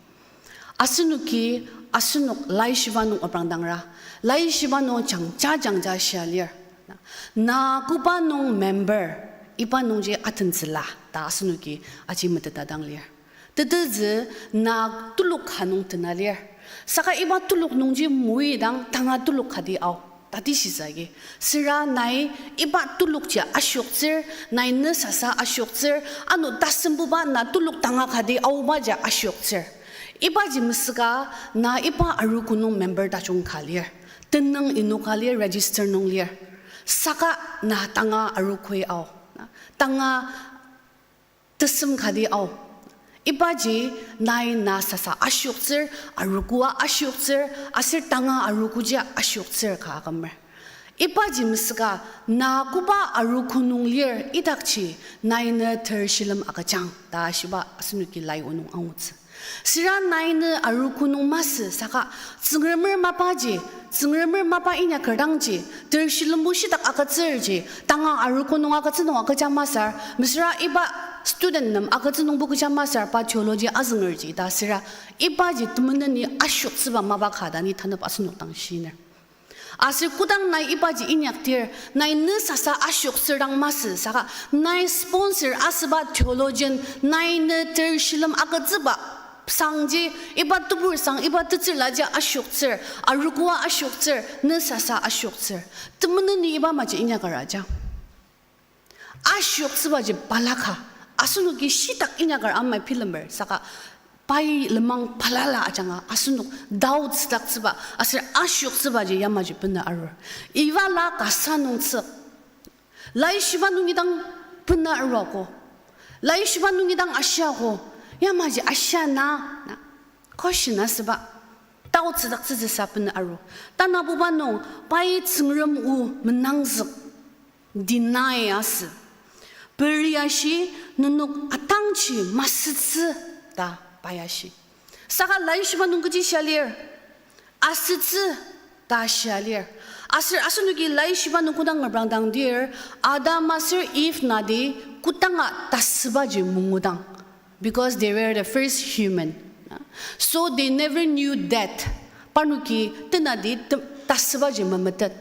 Asenoki, asenok laishiba nung aprangdangra, laishiba nung jangja jangja shia lir. Na, na koba nung member, iba nungji atentsüla ta asenoki aji meteta dang lir. Tetezü na telok ka nung tena lir. Saka iba telok nungji moidang tanga telok kati ao. Tatishitsü agi. Süra nai iba telokji ashioktsür, nai ne sasa ashioktsür, ano tasembuba na telok tanga kati aobaji ashioktsür. Ibaji mesüka na iba arogo nung member tajung ka lir. Tenüng inoka lir, register nung lir. Saka na tanga arogoi ao. Tanga tesem kati ao. Ibaji nai na sasa ashioktsür, arogoa ashioktsür, aser tanga arogojia ashioktsür ka akümer. Ibaji mesüka na koba arogo nung lir idakji nai ne ter shilem agüjang ta shiba asenoki lai o nung angutsü. Süra nai ne arogo nung masü saka Tsüngremer mapaji, Tsüngremer mapa inyaker dangji, ter shilembo shitak agütsürji, tanga arogo nung agütsü nung agüja masür, mesüra iba student nem agütsü nungbo kecha masür pa theology azüngerji ta süra, ibaji temeneni ashioktsüba mapa ka ta ni tanep asenok dang shiner. Aser kodang nai ibaji inyakdir, nai ne sasa ashioktsür dang masü saka, nai sponsor asüba theologian, nai ne ter shilem agütsüba sangji, iba tebur sang, iba tetsürlaji ashioktsür, arogoa ashioktsür, ne sasa ashioktsür. Temeneni iba maji inyakar ajang. Ashioktsübaji balaka, asenoki shitak inyakar amai bilemer saka, pai lenmang balala ajanga asenok doubt südaktsüba aser ashioktsübaji yamaji benü arur. Eva la kasa nungtsü, laishiba nungi dang benü aruogo, laishiba nungi dang ashiago, yamaji ashia na, na question asüba, doubt südaktsütsüsa benü aru. Tanabuba nung pai Tsüngrem o menangzük, deny asü. Peri ashi, nenok atangji masütsü ta pai ashi. Saka laishiba nung kechi shia lir? Asütsü ta shia lir. Aser asenoki laishiba nung kodang reprangdangdir, Adam aser Eve nati kodanga tasübaji mangudang. Because they were the first human. So they never knew death. Parnoki tenati tem-, tasübaji memetet.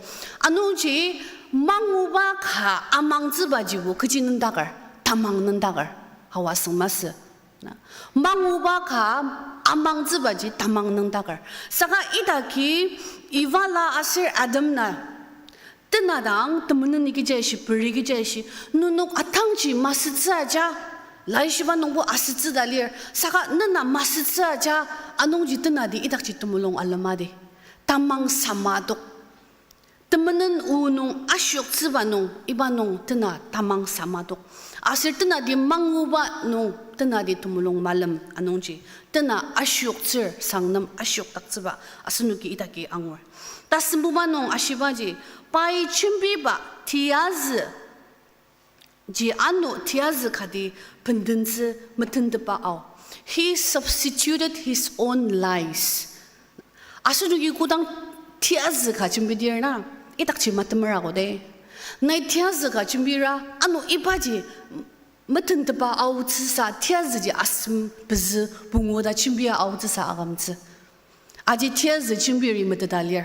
Anungji manguba ka amangtsübajibo kechi nüngdaker, tamang nüngdaker. Hawa süng masü. Manguba ka amangtsübaji tamang nüngdaker. Saka idaki Eva la aser Adam na tenadang, temeneni kechi ashi, peri kechi ashi, nenok atangji masütsü aja, laishiba nungbo asütsü ta lir, saka nena masütsü aja, anungji tenati idakji temulung alema di. Tamang sama tok. Temenen o nung ashioktsüba nung, iba nung tena tamang sama tok. Aser tenati manguba nung tenati temulung malem anungji, tena ashioktsür sangnem ashiokdaktsüba asenoki idaki angur. Tasembuba nung ashibaji, pai jembiba tiyazü ji ano tiyazü kati bendentsü metentepa ao. He substituted his own lies. Asenoki kodang tiyazü ka jembidir na, idakji matemera ko de. Nai tiyazü ka jembira, ano ibaji Metentepa aotsüsa tiyazüji asem pezü pungu ta jembia aotsüsa akümtsü. Aji tiyazü jembiri meteta lir.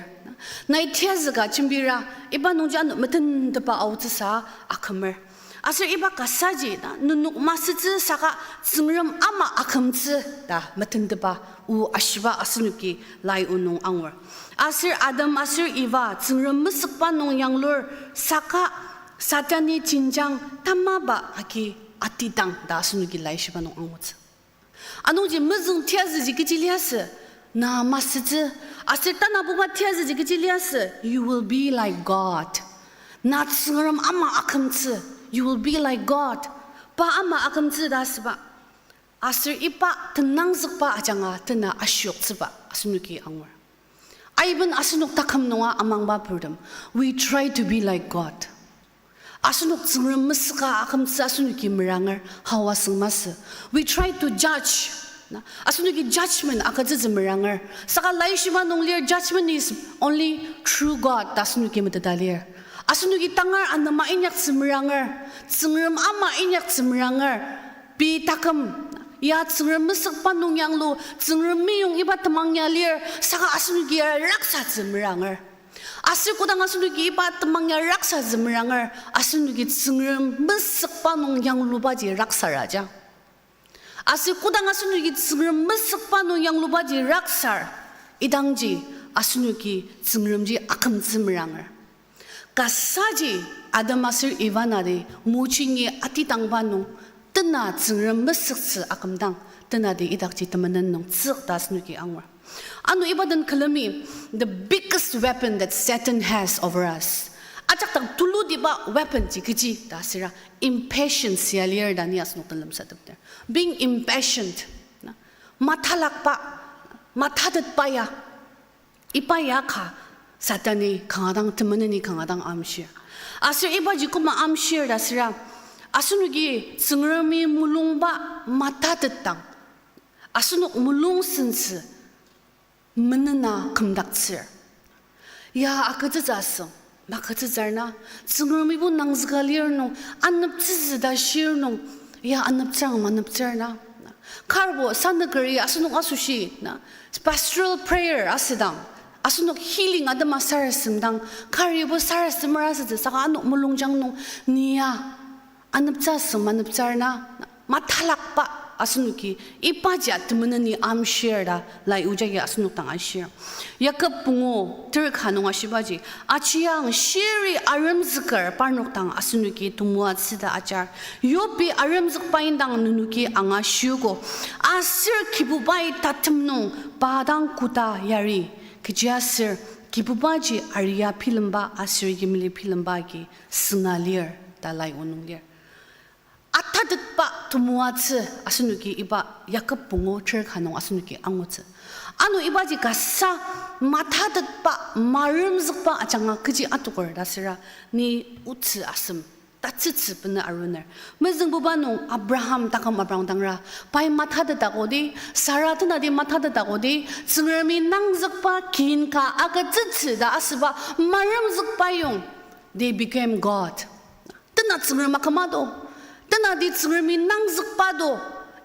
Nai tiyazü ka jembira, iba nungji ano metentepa aotsüsa akümer. Aser iba kasaji na nenok masütsü saka Tsüngrem ama akümtsü ta metentepa o ashiba asenoki lai o nung angur. Aser Adam aser Eva Tsüngrem mesükba nung yanglur saka Satani jenjang tamaba agi atidang ta asenoki laishiba nung angutsü. Anungji mezüng tiyazüji kechi liasü, na masütsü, aser tanabuba tiyazüji kechi liasü, you will be like God. Na Tsüngrem ama akümtsü, you will be like God. Pa ama akümtsü ta asüba. Aser iba tenangzükba ajanga tena ashioktsüba asenoki angur. Aiben asenok taküm nunga amangba purtem, we try to be like God. Asenok Tsüngrem mesüka akümtsü asenoki meranger, hawa süng masü. We try to judge. Na, asenoki judgment agütsütsü meranger. Saka laishiba nung lir judgment is only through God ta asenoki meteta lir. Asenoki tangar anema inyaktsü meranger, Tsüngrem ama inyaktsü meranger. Pei taküm, ya Tsüngrem mesükba nung yanglu, Tsüngrem meyong iba temang ya lir, saka asenoki ya raksatsü meranger. Aser kodang asenoki iba temang ya raksatsü meranger, asenoki Tsüngrem mesükba nung yanglubaji raksaraja. Aser kodang asenoki Tsüngrem mesükba nung yanglubaji raksar, idangji asenoki Tsüngremji akümtsü meranger. Kasaji Adam aser Eva nati mojingi atidangba nung tena Tsüngrem mesüktsü akümdang tenati idakji temenen nung tsük ta asenoki angur. Ano iba den külemi, the biggest weapon that Satan has over us. Ajak dang tulutiba weapon ji kechi ta asüra, impatient ya lir ta ni asenok den lemsatepter. Being impatient, na, mathalakba, mathatetba ya, iba ya ka Satani kanga dang temeneni kanga dang amshir. Aser ibaji koma amshir ta asüra, asenoki Tsüngremi mulungba mathatetdang, asenok mulung sentsü menena kümdaktsür. Ya agütsütsü asüng, magütsütsür na, Tsüngremibo nangzüka lir nung, aneptsütsü ta shir nung, ya aneptsüang maneptsür na. Karbo sanükeri asenok asoshi na, pastoral prayer asüdang, asenok healing atema sarasademdang, karibo sarasademer asütsü saka ano mulungjang nung, ni ya aneptsü asüng maneptsür na, mathalakba asenoki ibaji temeneni amshir ta lai o jagi asenok dang ashir. Yakob pungu ter ka nung ashibaji, ajiang shiri aremzüker parnok dang asenoki temoatsü ta ajar. Yobi aremzükba indang nenoki angashiogo. Aser Kibubai tatem nung pa dang koda yari. Kechiaser Kibubaji aria bilemba aser yimli bilemba agi sünga lir ta lai o nung lir. Athatetba temoatsü asenoki iba Yakob pungu ter ka nung asenoki angutsü. Ano ibaji kasa mathatetba, maremzükba ajanga kechi atoker ta asüra ni otsü asem tatsütsü bena aruner. Mezüngbuba nung Abraham taküm abrangdangra, pai mathatetako di, Sara tenati mathatetako di, Tsüngremi nangzükba kin ka agütsütsü ta asüba maremzükba yong, they became God. Tena Tsüngrem aküma do. Tenati Tsüngremi nangzükba do.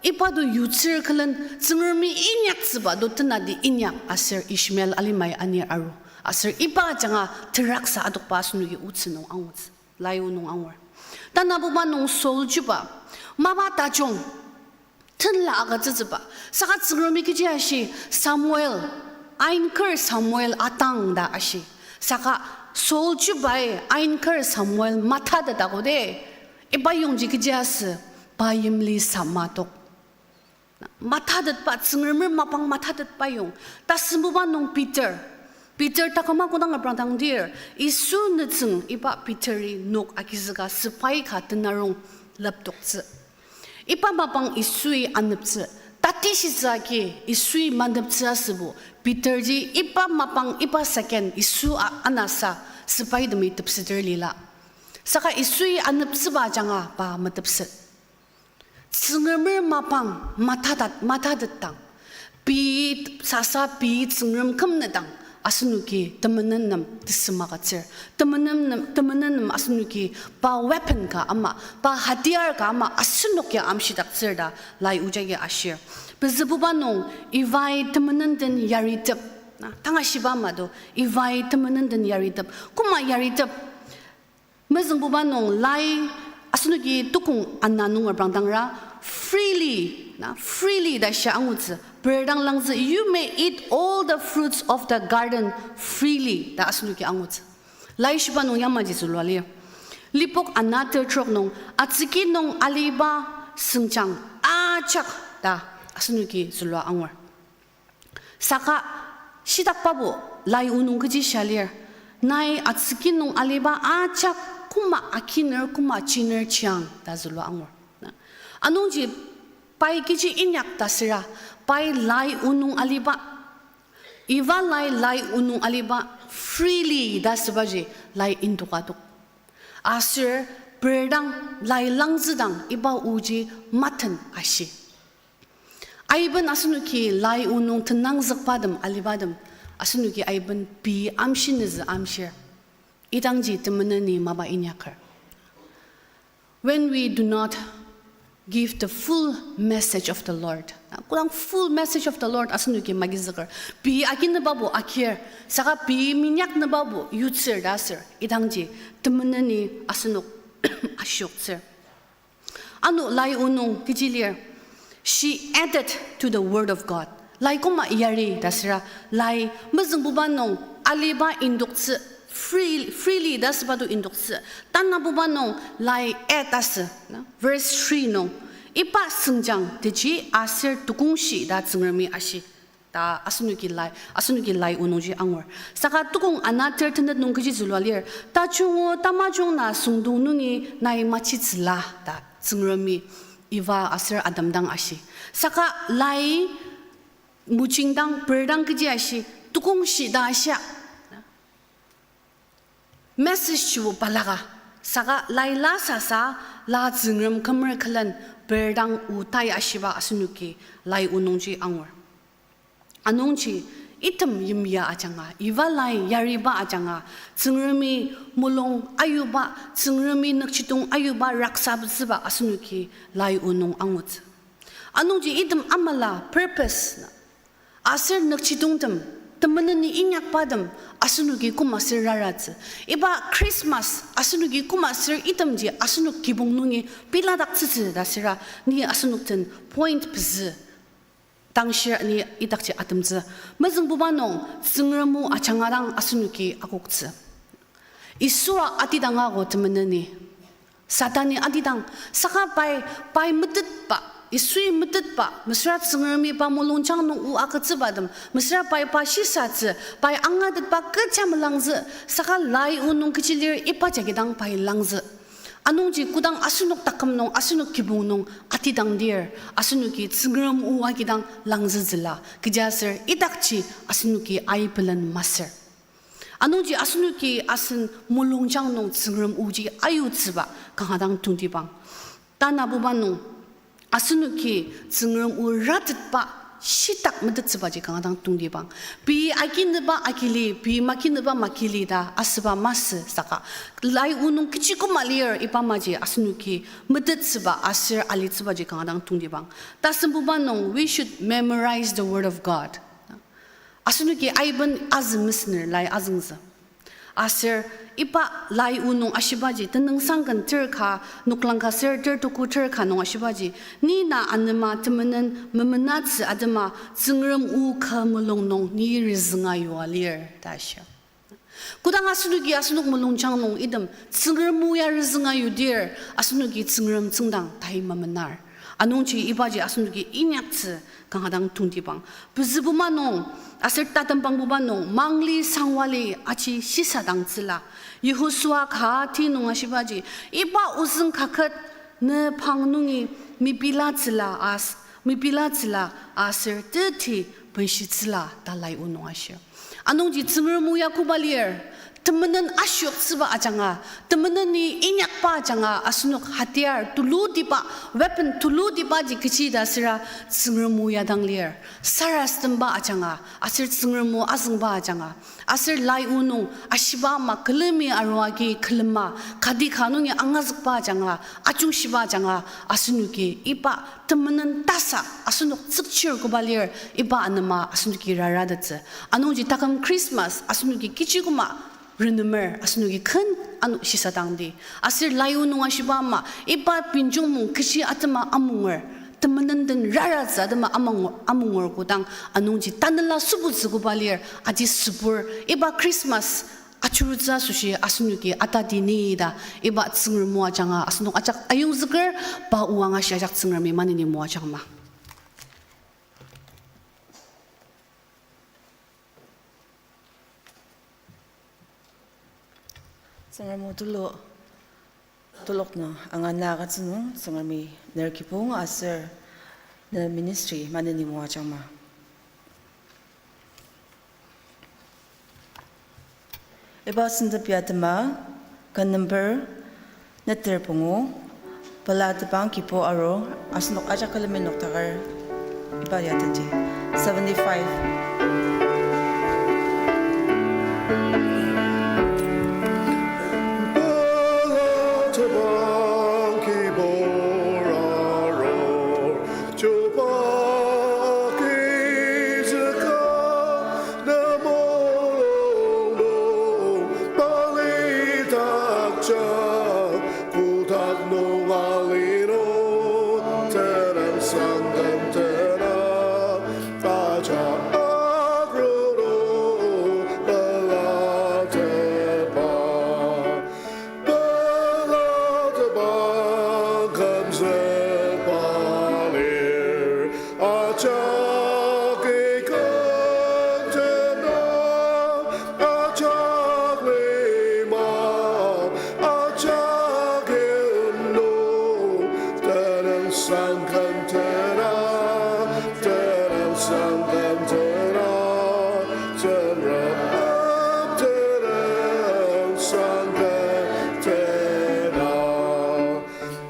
Iba do yutsür külen Tsüngremi inyaktsüba do tenati inyak aser Ishmael alimai anir aru. Aser iba ajanga teraksa adokba asenoki otsü nung angutsü. Lai o nung angur. Tanabuba nung Saul chuba, mapa tajung tenla agütsütsüba. Saka Tsüngremi kechi ashi, Samuel, ainker Samuel atang ta ashi. Saka Saul chubai ainker Samuel mathatetako de, iba yongji kechi asü, pa yimli samatok. Mathatetba, Tsüngremer mapang mathatetba yong. Tasembuba nung Peter. Peter taküma kodang abrangdangdir, Yisu nütsüng iba Peteri nok agizüka sepai ka tenarong leptoktsü. Iba mapang Yisui aneptsü. Tatishitsü agi Yisui maneptsü asübo, Peterji iba mapang iba second Yisu a-, anasa sepaitemi tepseter lila. Saka Yisui aneptsüba ajanga pa metepset. Tsüngremer mapang mathatat-, mathatetdang, pei sasa pei Tsüngrem kümnedang, asenoki temenen nem tesem agütsür. Temenen nem, temenen nem asenoki pa weapon ka ama, pa hatiar ka ama asenok ya amshidaktsür ta lai o jagi ashir. Pezübuba nung Evai temenen den yaritep. Na, tangashiba ama do, Evai temenen den yaritep. Koma yaritep? Mezüngbuba nung lai asenoki tukong ana nung abrangdangra freely, na, freely ta shia angutsü. Perdang langzü, "You may eat all the fruits of the garden freely," ta asenoki angutsü. Laishiba nung yamaji zülua lir. Lipok ana tertrok nung, atsüki nung aliba sengjang ajak ta asenoki zülua angur. Saka shitakbabo lai o nung kechi shia lir, nai atsüki nung aliba ajak koma akiner koma chiner chiang ta zülua angur. Anungji pai kechi inyak ta süra, pai lai o nung aliba, Eva lai lai o nung aliba freely ta sübaji lai indoka tok. Aser perdang lai langzüdang iba oji maten ashi. Aiben asenoki lai o nung tenangzükbatem alibatem, asenoki aiben pei amshinüzü amshir. Idangji temeneni mapa inyaker. When we do not give the full message of the Lord, na, kodang full message of the Lord asenoki magizüker, pei akinübabo akir, saka pei minyaknübabo yutsür ta aser, idangji temeneni asenok ashioktsür. Ano lai o nung kechi lir, she added to the word of God. Lai koma yari ta süra, lai mezüngbuba nung aliba indoktsü, free, freely ta süba to indoktsü. Tanabuba nung lai add asü, na, verse three nung, iba sengjang teji aser tukongshi ta Tsüngremi ashi ta asenoki lai, asenoki lai o nungji angur. Saka tukong ana ter tenet nung kechi zülua lir, tajungo tamajung na süngdong nungi nai machitsüla ta Tsüngremi Eva aser Adam dang ashi. Saka lai mojing dang, perdang kechi ashi, tukongshi ta ashia. Message jibo balaka, saka lai la sasa, la Tsüngrem kümer külen perdang o tai ashiba asenoki lai o nungji angur. Anungji item yimya ajanga, Eva lai yariba ajanga, Tsüngremi mulung ayuba, Tsüngremi nükjidong ayuba raksa pezüba asenoki lai o nung angutsü. Anungji item amala purpose na, aser nükjidongtem, temeneni inyakbatem, asenoki koma ser raratsü. Iba Christmas asenoki koma ser itemji asenok kibong nungi piladaktsütsü ta süra, ni asenok den point pezü tangshir ni idakji atemtsü. Mezüngbuba nung Tsüngrem o ajanga dang asenoki akoktsü. Yisua atidang ako temeneni. Satani atidang, saka pai, pai metetba, Yisui metetba, mesüra Tsüngremi pa mulungjang nung o agütsübatem, mesüra pai pa shisatsü, pai angatetba kecha melangzü, saka lai o nung kechi lir iba jagi dang pai langzü. Anungji kodang asenok taküm nung, asenok kibong nung atidang dir, asenoki Tsüngrem o agi dang langzütsüla, kechiaser idakji asenoki aibelen masür. Anungji asenoki asen mulungjang nung Tsüngrem oji ayutsüba kanga dang tongtibang. Tanabuba nung, asenoki Tsüngrem o ratetba shitak metettsübaji kanga dang tongtibang. Pei akinüba akili, pei makinüba makili ta asüba masü saka, lai o nung kechi koma lir iba maji asenoki metettsüba aser alitsübaji kanga dang tongtibang. Tasembuba nung, we should memorize the word of God. Asenoki aiben azü mesner lai azüngzü. Aser iba lai o nung ashibaji, Tenüngsang ken ter ka, noklang ka ser ter tuku ter ka nung ashibaji, ni na anema temenen memenatsü atema Tsüngrem o kü mulung nung ni rizünga yua lir ta shir. Kodang asenoki asenok mulungjang nung item Tsüngrem o ya rizünga yudir, asenoki Tsüngrem tsüngdang tai memenar. Anungji ibaji asenoki inyaktsü kanga dang tongtibang. Pezübuba nung, aser tatembangbuba nung, mangli sangwali aji shisadangtsüla. Yehosua ka ti nung ashibaji, iba ozüng kaket ne pang nungi mepilatsüla as-, mepilatsüla aser teti benshitsüla ta lai o nung ashir. Anungji Tsüngrem o ya koba lir, Temenen ashioktsüba ajanga, temeneni inyakba ajanga, asenok hatiar tulutiba, weapon tulutibaji kechi ta süra Tsüngrem o ya dang lir. Sarasademba ajanga, aser Tsüngrem o azüngba ajanga, aser lai o nung ashiba ama külemi arua agi külema, kati ka nungi angazükba ajanga, ajungshiba ajanga, asenoki iba temenen tasa asenok tsükchir koba lir, iba anema asenoki raratettsü. Anungji taküm Christmas asenoki kechi koma renemer, asenoki ken ano shisadangdi. Aser lai o nung ashiba ama, iba benjong mung kechi atema amunger, temenen den raratsü atema amang-, amunger kodang anungji tanela sübutsü koba lir, aji sübur, iba Christmas achurutsü asoshi asenoki atati ni ta, iba Tsüngrem o ajanga asenok ajak ayongzüker, pa o angashi ajak Tsüngremi maneni moajangma. Tsüngrem o tulu, telok nung angana agütsü nung Tsüngremi ner kibong aser ne ministry maneni moajangma. Iba sentep ya atema, ken number neter pungu, pela tebang kibu aru, asenok ajak külemi noktaker, iba ya tenji, seventy-five. Pela tebang kibur arur, Chubakitzüka nemulung nung palitakja, kotak nung ali nung tenüngsang den tena, ajak akruru pelatepba. Pelatepba kümzükba lir, ajak ikentena, ajak lima, ajak imnu, tenüngsang kentena, tenüngsang kentena, Tsüngrem tenüngsang kentena.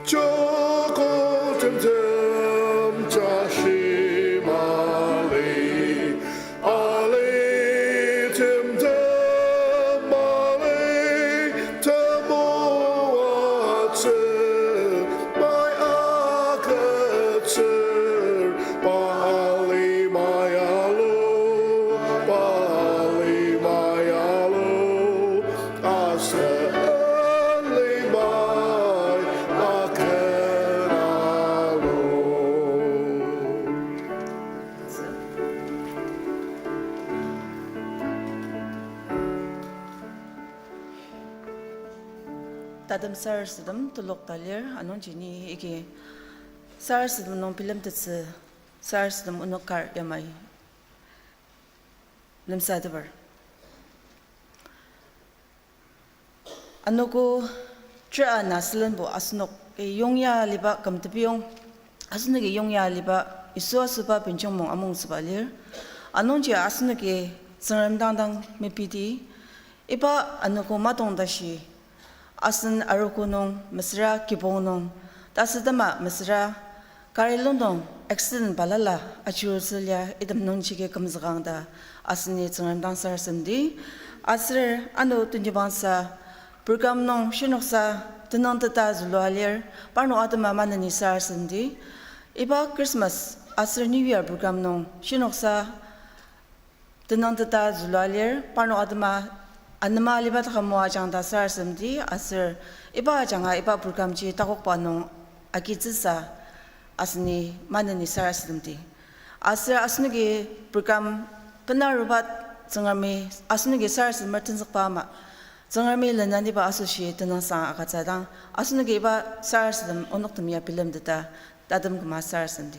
Joko temtem tashi mali, ali temtem mali, temoatsü mai agütsür, pa ali mai alu, pa ali mai alu. Aser limai akenalu. Tatem sarasadem telok ta lir, anungji ni agi sarasadem nung bilemtettsü sarasadem onok kar yamai lemsateper. Anogo tera na sülenbo asenoki yongya aliba kümtebiyong, asenoki yongya aliba Yisu asoba benjongmong amongtsüba lir. Anungji asenoki Tsüngrem dang dang mepidi, iba anogo matong tashi asen arogo nung mesüra kibong nung, tasütema mesüra kari londong accident balala achirutsü lia item nungjagi kümzükang ta aseni Tsüngrem dang sarasademdi. Aser ano tenjibangsa program nung shinoksa tenüngteta zülua lir, parnok atema maneni sarasademdi. Iba Christmas aser New Year program nung shinoksa tenüngteta zülua lir, parnok atema anema aliba taküm moajang ta sarasademdi, aser iba ajanga iba program ji takokba nung agitsüsa aseni maneni sarasademdi. Aser asenoki program benaruba Tsüngremi asenoki sarasademer tenzükba ama, Tsüngremi lenaniba asoshi tenüngsang agütsüdang, asenoki iba sarasadem onoktem ya bilemteta tatem küma sarasademdi.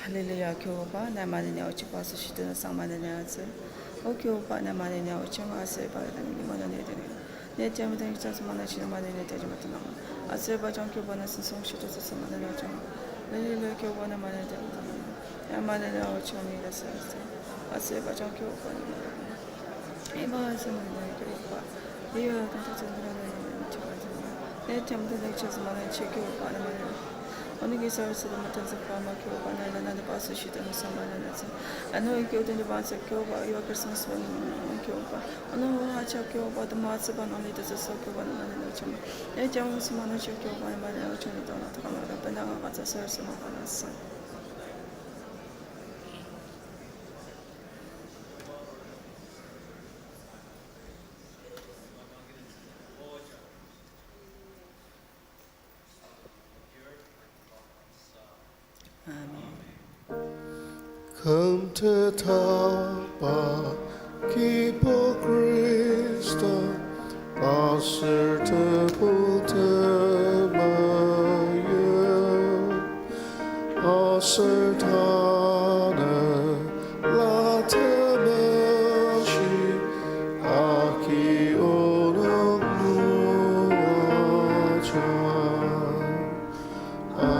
Hallelujah, Kibuba, nai maneni aochiba asoshi tenüngsang maneni atsü. O Kibuba, nai maneni aochima aser iba dang ni maneni dang. Ni tiamu dang ita sema na china maneni dang jima tenang. Aser iba jang Kibuba na sensong shita sema maneni aochima. Hallelujah, Kibuba, nai maneni dang. Nai maneni aochima ni dasa aser. Aser iba jang Kibuba na maneni. Iba asem nung Kibuba, iya tongtoktsüng nung nai chiba züngma. Ne temte nai chasma nai chi Kibuba na mali. Onoki sarasadema tenzükba ama Kibuba nai lana deba asoshi tenüngsang mali na tsü. Ano Kibuba tenüba tsü Kibuba iba Christmas ba nung Kibuba. Ano ajak Kibuba tema atsüba nung litettsüsa Kibuba na mali na chama. Ne temte sema nai chi Kibuba na mali na chama tona takama da bena nga katsa sarasadema ba na sa. Amen. Kümtetaba Kibu Khrista, aser tebul temeim, aser tanela temeshi, aki onok moaja. Amen.